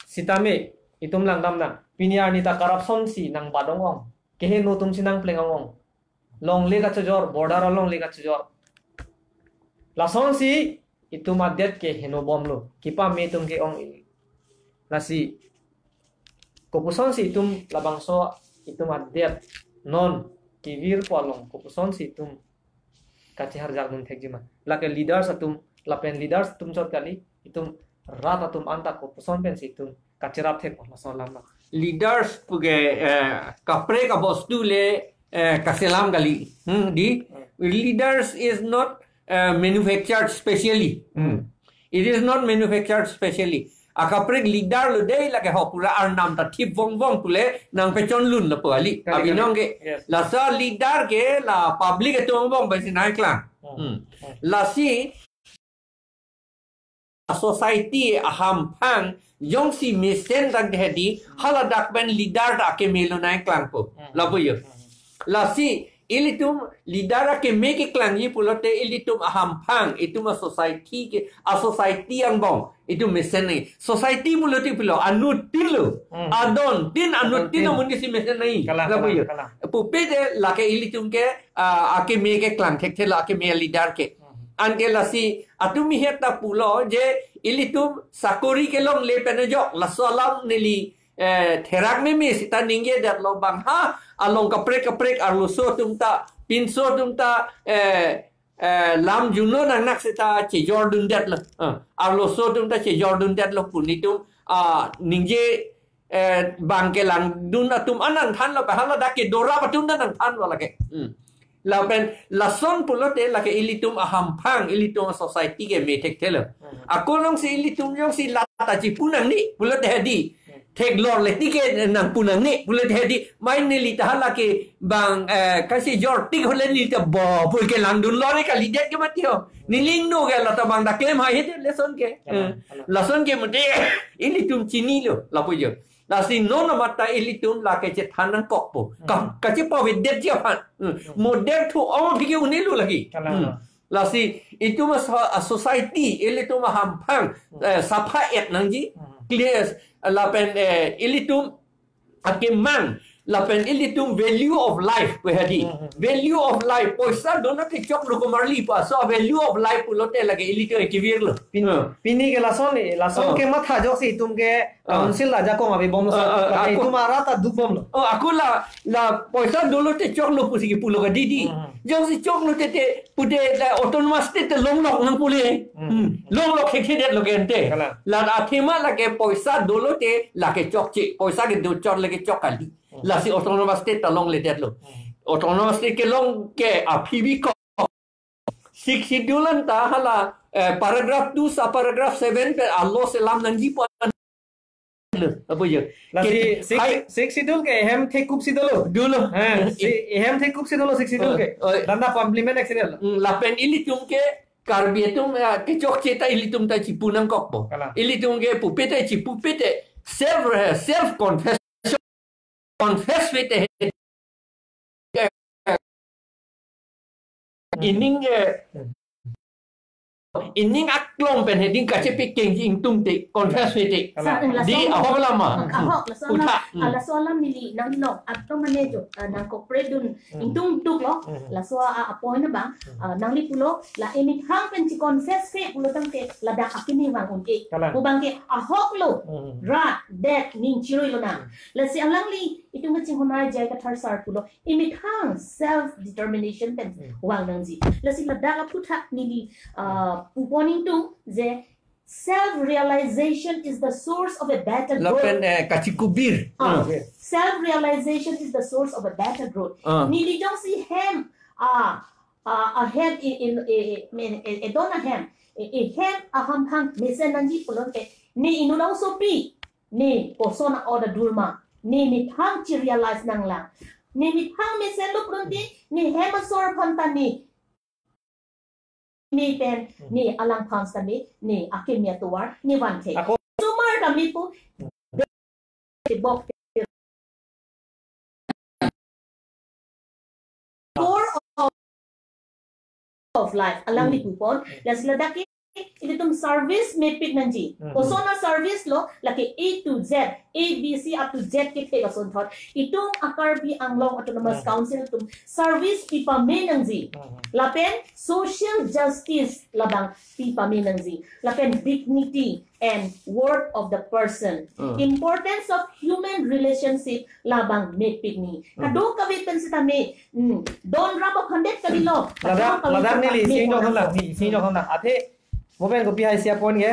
Sitame, itum langdamnang. Pini arni ta corruption si nangbat ong-ong. Keheno atum si nangpleng ong-ong. Longle kachojor, border along longle kachojor. Lasonsi itum adet ke henobomlo. Kepame atum ke-ong-e. Lasi, kopusonsi itum labangso itum adet non kevir po along, kopusonsi itum kacheharjak dun thekji ma. Lake leaders atum, lapen leaders atum chot kali, itum rat atum anta kopuson pensi itum kacherap thek laso alam ma. Leaders puke, eh, kaprek abostu le, eh, kaselam kali. Hmm, di? Hmm. Leaders is not, eh, manufactured specially. Hmm. Hmm. It is not manufactured specially. Akaprek leader lo dei lake ho pura arnam ta thip vong vong pule nangpechon lun lapu kali. Kali, kali. Abinong ke. Yes. Laso leader ke la public atum vong pensi nangklang. Hmm. Hmm. Hmm. Lasi society ahamphang jongsi mesen tang hedi, haladak pen leader ta akeme lo nangklangpo. Hmm. Lapu jo. Hmm. Lasi ilitum leader akeme keklangji pulote ilitum ahamphang, itum asociety ke, asociety angbong itum mesen nangji. Society pulote pilo, anuttin lo. Hmm. Adontin, anuttin, anuttin amonit si mesen nangji. Kalang, lapu kalang, jo. Kalang. Pupe de lake ilitum ke, ah, akeme keklang thekthelo, akeme leader ke. Hmm. Anke lasi, atum mihet ta pulo je ilitum sakori kelongle pen ajok, laso alam neli, eh, therak meme sita ningjedetlo bang ha, along kaprek kaprek arloso atum ta, pinso atum ta, eh, eh, lam juno nangnak seta chejordundetlo. Ah, arloso atum ta chejordundetlo pu nelitum, ah, ningje, eh, bang kelangdun atum an nangthanlo, hala dak kedorap atum ta nangthanlo lake. Hmm. Lapen lason pulote lake ilitum ahamphang, ilitum society ke methekthelo. Hmm. Ako jongsi ilitum jongsi lata chipu nangne pulote hedi. Hmm. Theklorle tik ke nangpu nangne pulote hedi. Mai neli ta hala ke bang, eh, kachejor tik hole neli ta bo pu kelangdunlo re kalidet ke mati ho. Neli ingno ke lata bang dak klem hai hedi lason ke. Kalang, eh, kalang. Lason ke mate ilitum chinilo lapu jo. Lasi non amat ta ilitum lake chethan nangkokpo. Ka, Hmm. kachepavedetji aphan. Hmm. Hmm. Moder thu ong aphi ke un-elo lake. Kalang. Hmm. Lasi itum a so-, a society, ilitum ahamphang, Hmm. eh, sapha-et nangji. Hmm. Clear, lapen, eh, ilitum akemang, lapen ilitum value of life pu hedi. Hmm. Value of life, poisa dolo te choklo komarli pu, so value of life pulote lake ilitum kevirlo. Pin-, Hmm. pini ke lason ni, lason Oh. kematha ajoksi itum ke Oh. council ajakong abibomlo, Oh, oh, lake ako itum arat adukbomlo. Oh, ako la, la poisa dolo te choklo pusi kipulo kadidi. Hmm. Jongsi choklo te te pute la autonomous state te longlok nangpule. Hmm. Hmm. Longlok hekhedet lo gente. Kalang. La athema lake poisa dolo te lake chokche. Poisa kedo chot lake chok kali. Hmm. Lasi autonomous state ta longledetlo. Hmm. Autonomous state kelong ke aphi bikok. Sixth Schedule anta hala, eh, paragraph two sub paragraph seven pen alo selam nangji pu an lo, apo jo. Lasi Ke-, six, hai. Sixth Schedule ke hem thekup si dolo. Dolo. Eh, si, hem thekup si dolo Sixth Schedule Oh, ke. Oh. Dana implement ek si dolo. Hmm, lapen ilitum ke Karbi atum, eh, kechokche ta ilitum ta chipu nangkokpo. Kalang. Ilitum ke pupe te chipupe te self, eh, self confess confess pete. Ining, eh, ining aklong pen hedi kachepikeng ingtung te confess pete. Kalang. Sa-, eh, laso Di alam. Ahok lama. Hmm, ahok, laso alam. Utha. Hmm. Ah, laso alam neli nanglong, atum mane jo, ah, nangkokpredun, Hmm. ingtung tuklo, Hmm. laso a, a point abang, Hmm. ah, nangli pulo, la imithang pen chi confess pe pulo tangte, ladak akimi vang un-e. Kalang. Pu abang ke ahok lo, Hmm. rat, det, ning chiroi lonang. Hmm. Lasi alangli, itum kachinghon a J I Kathar sir pulo, imithang self determination pen Hmm. vang nangji. Lasi ladak aphuthak neli, ah, pupon ingtung je self realization is the source of a better growth. Lapen, eh, kachikubir. Ah, Hmm. self realization is the source of a better growth. Ah. Neli jongsi hem, ah, ah, ahem i, i, i, i, men, i, i don ahem, i, i hem ahamphang mesen nangji pulote, ne inut asopi, ne koson a-order dulma, ne methang chi realize nanglang. Ne methang mesenlo pulote, ne hem asor aphan ta ne, ne pen, Hmm. ne alangphan ta ne, ne akimi atovar, ne vanthe. Ako Sumar kami pu, Hmm. de, de bok, core of, of life. Alangli Hmm. pupon, Hmm. lasi ladak ke, ilitum service mepik nangji. Hmm. Koson a-service lo, lake A to Z, A B C up to Z ke thek asonthot. Itum a-Karbi Anglong Autonomous Hmm. Council atum service pipame nangji. Hmm. Lapen social justice labang pipame nangji. Lapen dignity and worth of the person. Hmm. Importance of human relationship labang mepik ni. Hmm. Kadokave pen sitame, hmm, don rap aphandet kalilo. Ladak, Kadokave ladak pen neli, isi mepik ingjok nang. Nang, ni, isi ingjok nang. Athe, mo pen kopi hai isi a-point ke?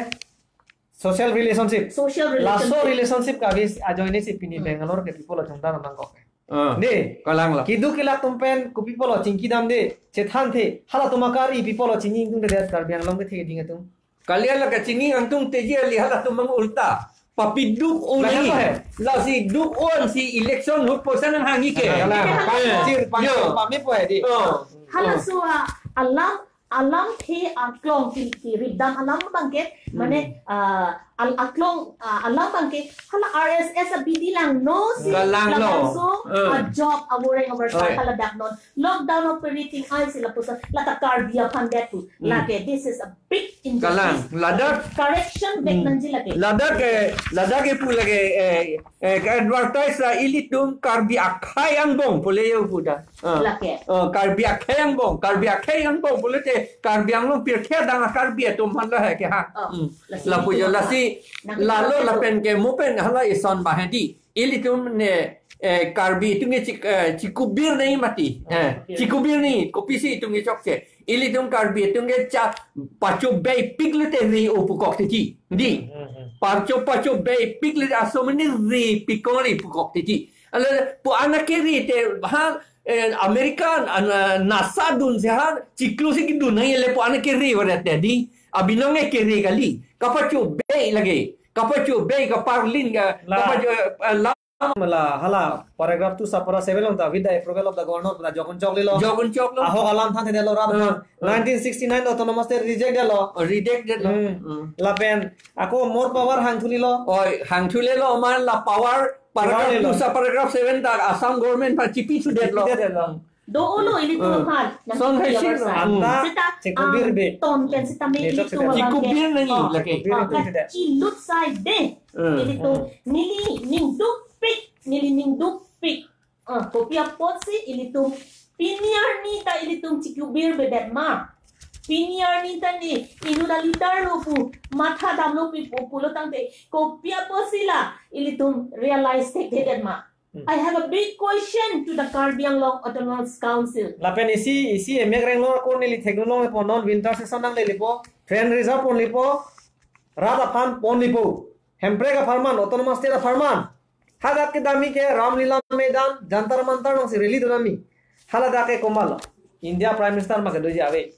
Social relationship. Social Laso relationship. Relationship kave ajoine si pini Hmm. Bangalore ke people achungda nangkok. Ah, Ne. Kalang lo. Keduk kelak atum pen kopi pulo chingki damde, chethanthe, halatum a-Karbi people chingki ingtungte det Karbi Anglong kethe keding atum. Kali hala kachingki ingtungte ji kali halatum mang ulta. Papiduk Laga uli. Apa hai? Lasi duk-un si election ahut poisa nanghangji ke. Kalang. Kalang. Eh, Pangchir, pangchir, yo. Pame po hai di. Oh. Halaso a-, alam, alamthe aklong ki, ki ripdam alam abang ke, Hmm. mane, ah, al-, aklong, ah, alam abang ke, hala R S S abidi langno si, Kalang lo. Labangso, Eh. a-job, avoreng avarsai, Oh, ya. Hala dak non, lockdown operating ai si lapuson, lata Karbi aphan det pu, Hmm. lake, this is a big injustice. Kalang, ladak. Correction back Hmm. nangji lake. Ladak ke, ladak ke pu lake, eh, eh, ke-advertise ra ilitum Karbi akhei angbong pule yo pu ta. Ah. Lake. Ah, Karbi akhei angbong, Karbi akhei angbong pulote Karbi Anglong pirthe adang a-Karbi atum aphan lo he ke ha. Oh, Hmm. lasi Lapu ilitum jo aphan. Lasi Nang lalo lapen ke mo pen hala ison bahedi. Ilitum ne, eh, Karbi atum ke chik, eh, chikubir nangji mati. Eh, chikubir nangji, kopisi itum ke chokche. Ilitum Karbi atum ke cha pacho bei pik le te ri o pukok titi. Di. Hmm, hmm. Pacho, pacho bei pik le aso mene ri pikong ri pukok titi. Ala pu anak ke ri te ha, eh, American, an, eh, NASA dunsi ha, chiklo si kidun nangji le pu anak ke ri warat te di. Abinong ke ri kali. Kapacho bei lagi. Kapacho bei kaparlin ka, la, kapacho, eh, la, la hala paragraph two subpara seven along ta with the approval of the governor pada jokon choklo. Jokon choklo. Ahok alam thang thedetlo rat. Hmm. Nineteen sixty-nine autonomous state reject detlo. Oh, reject detlo. Hmm. Hmm. Lapen ako more power hangthulelo. Oi, hangthulelo man la power paragraph two sub paragraph seven ta Assam government pa chipi thudetlo. Chipi thudetlo. Do-o lo ilitum aphan. Nang son hai sino. Anta seta chikubir be. Ton pen seta me ilitum aphan. Chikubir nangji lake. Kachilut sai de. Hmm. Ilitum neli ning dukpik, neli ning dukpik. Ah, kopi apotsi ilitum pini arni ta ilitum chikubir bedet ma. Pini arni ta ne inut a-leader lo pu matha damlo pi pu pulo tangte kopi apotsi la ilitum realize thekthedet ma. Hmm. I have a big question to the Karbi Anglong Autonomous Council. Lapen isi, isi emek renglo ko neli theklong po non winter session nanglelepo, train reserve ponlepo, rat aphan ponlepo. Hemprek apharman, autonomous state apharman. Hadak kedam ke Ramlila Maidan, Jantar Mantar alongsi rally do nami. Haladak ke komatlo. India Prime Minister ma kedoji ave.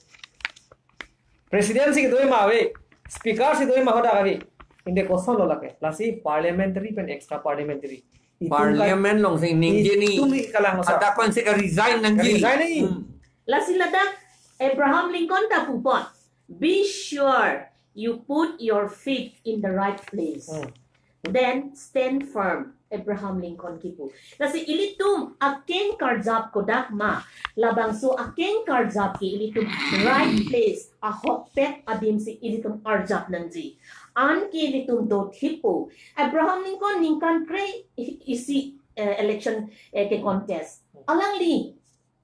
President si kedo ma ave. Speaker si do ma hadak ave. Inde kosonlo lake. Lasi parliamentary pen extra parliamentary. Itum kan parliament alongsi ningje ni. Itum ni kalang masa. Hadak pensi ka-resign nangji. Ka-resign nangji. Hmm. Lasi ladak Abraham Lincoln ta pupon. Be sure you put your feet in the right place. Hmm. Then stand firm, Abraham Lincoln kipu. Lasi ilitum akeng karjap kodak ma, labangso akeng karjap ke ilitum right place, ahokpet adim si ilitum arjap nangji. Anke ilitum do thipo. Abraham Lincoln ningkan kre-isi, eh, election, eh, ke-contest. Alangli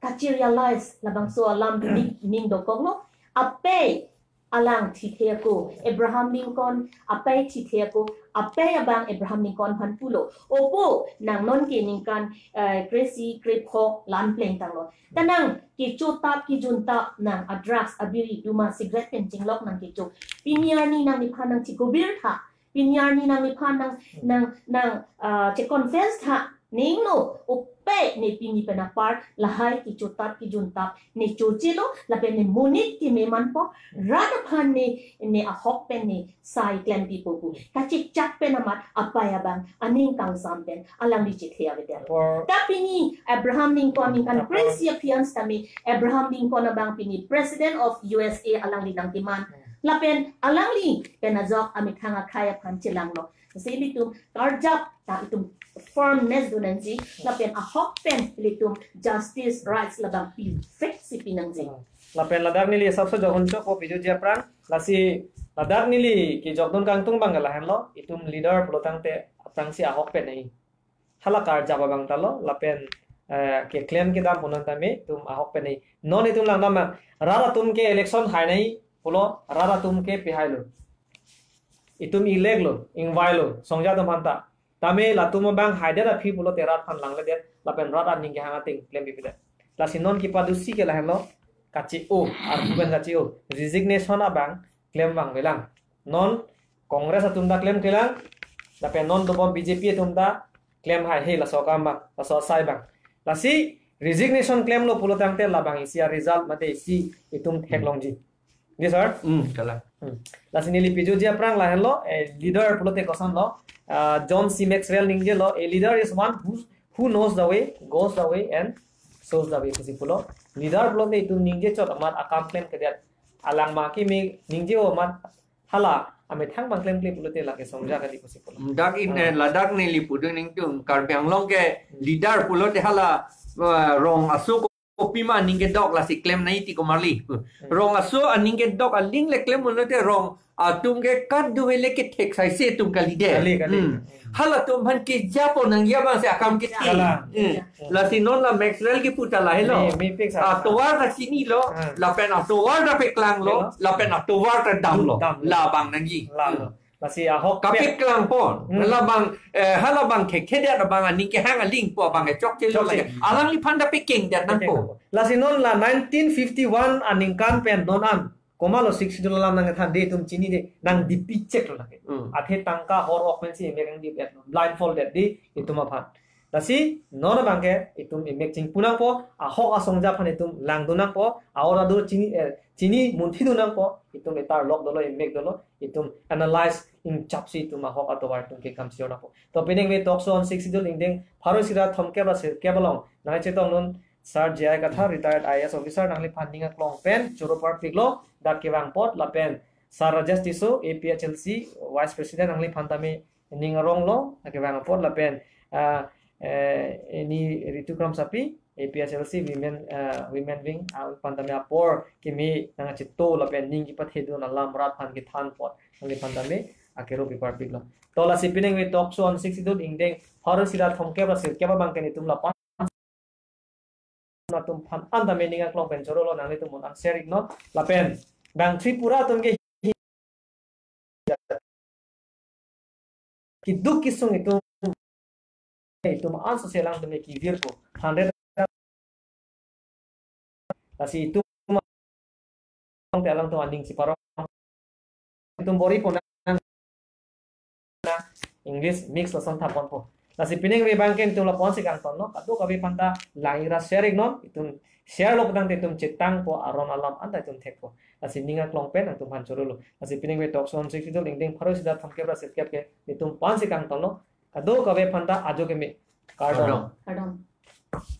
kachi-realize labangso alam ning, ning dokoklo. Apei alang thithe ako, Abraham Lincoln apei thithe ako, apei abang Abraham Lincoln aphan pulo, "Opo, nang non ke ningkan, eh, kre-isi krepho lam pleng tanglo. Ta nang kecho tap kejuntap nang a-drugs, abiri, duma, cigarette pen chinglok nang kecho. Pini arni nangliphan nang chikubir tha. Pini arni nangliphan nang, nang, nang, ah, che-confess tha. Ningno, ope ne pini pen apar lahai kecho tap kejuntap ne chochelo, lapen ne monit keme manpo, rat aphan ne, ne ahok pen ne sai klempipo pu." Kachechak pen amat apei abang aning kangsam pen alangli chethe avedet. Apor ta pini Abraham Lincoln ningkan apor kre-isi aphi an sitame Abraham Lincoln abang pini President of U S A alangli nangkeman. Hmm. Lapen alangli pen ajok amethang akhei aphan chelanglo. Lasi ilitum karjap ta itum firmness do nangji, lapen ahok pen ilitum justice, rights labang perfect si pi nangji. Lapen ladak neli sabso jokon chokpo piju ji aphrang, lasi ladak neli kejokdun kangtung abang ke lahenlo, itum leader pulo tangte aphrangsi ahok pen nangji. Hala karjap abang talo, lapen, eh, keklem kedam punon tame itum ahok pen nangji. Non itum langdam ma, rat atum ke election hai nangji pulo, rat atum ke pehailo. Itum elect lo, ingvailo, songja atum aphanta. Tame latum abang haidet aphi pulote rat aphan langledet, lapen rat aning kehang ateng klempipedet. Lasi non kepadosi ke lahenlo, kache-o, argument kache-o, resignation abang klem vangvelang. Non Congress atum ta klemklelang, lapen non dobom B J P atum ta klem haihe laso akam abang, laso asai abang. Lasi resignation klemlo pulo tangte labang isi a-result mate isi itum theklongji. Yes, sir. Hmm, kalang. Hmm. Lasi neli piju ji aphrang lahenlo, eh, leader pulote kosonlo, ah, John C Maxwell ningjelo, "A leader is one who, who knows the way, goes the way and shows the way," pusi pulo. Leader pulote itum ningje chot amat akam klemkledet. Alang ma kimi ningje-o amat hala amethang abang klemkle pulote lake songja kali pusi pulo. Dak in, eh, ladak neli pudun ningtung Karbi Anglong ke leader pulote hala, eh, rong aso kopima aning kedok lasi klem nangji ti komarli. Hmm. Rong aso aning kedok aling le klem pulote rong atum ke kadokave le kethek saise atum kalidet. Kali, kali. Hmm. Halatum aphan kejapo nangji abang si akam kethe. Kalang. Hmm. Lasi non la Maxwell kipu ta lahelo. Mi, mi fix a. Atovar ta chinilo, hmm, lapen atovar ta paklanglo, hello, lapen atovar ta damlo. Damlo. Labang nangji. Lalo. Hmm. Lasi ahok kapit klang pon. Hmm. Halabang, eh, halabang kekhedet abang aning kehang aling po abang e chokche lo. Chokche. Lake alangliphan ta pekeng det nangpo. Lasi non la nineteen fifty-one aningkan pen non an komatlo Sixth Schedule alam nangthan de itum chinine, nang dipi chek lo lake. Hmm. Athe tangka hor ok pensi emek nangdi bet lo. Blindfolded di itum aphan. Lasi non abangke itum emek chingpu nangpo, ahok asongja aphan itum langdun nangpo, a-or adur chini, eh, chini munthidun nangpo, itum etar lok dolo, emek dolo, itum analyze ingchapsi itum ahok atovar itum kekam sir nangpo. To peningve talk show on Sixth Schedule ingdeng pharo isi ra thomkep ra sirkep along nangchetong non Sir J I Kathar, retired I A S officer, nangliphan ning aklong pen choro parpiklo, dak kevang apot, lapen Sir Rajesh Tisso, A P H L C Vice President, nangliphan tame ning aronglo, kevang apot, lapen, ah, eh, ini Ritu Kramsapi, A P H L C Women, ah, Women Wing, ah, aphan tame apor kimi nangchito lapen ning kipathedun alam rat aphan kethan apot, nangliphan tame akero pi parpiklo. To lasi peningve talk show on Sixth Schedule ingdeng pharo isi ra thomkep ra sirkep abangke itum lapu atum aphan an tame ning aklong pen chorolo, nanglitum mon an share iknon. Lapen bang Tripura atum ke keduk kesung itum, itum an sose alangtum ke kevirpo. Hundred. Lasi itum te alangtum aning si parong. Itum bor-i pon nang, English mix lason thap ponpo. Lasi peningve abangke itum lapu ansi kangtonlo. Kadokave aphan ta lang-ik ra share iknon. Itum share lo putangte itum chetangpo, aron alam anta itum thekpo. Lasi ning aklong pen nangtumphan chorolo. Lasi peningve talk show on Sixth Schedule ingdeng pharo isi ra thomkep ra sirkep ke itum aphansi kangtonlo. Kadokave aphan ta ajo keme. Kardom. Kardom. Kardom.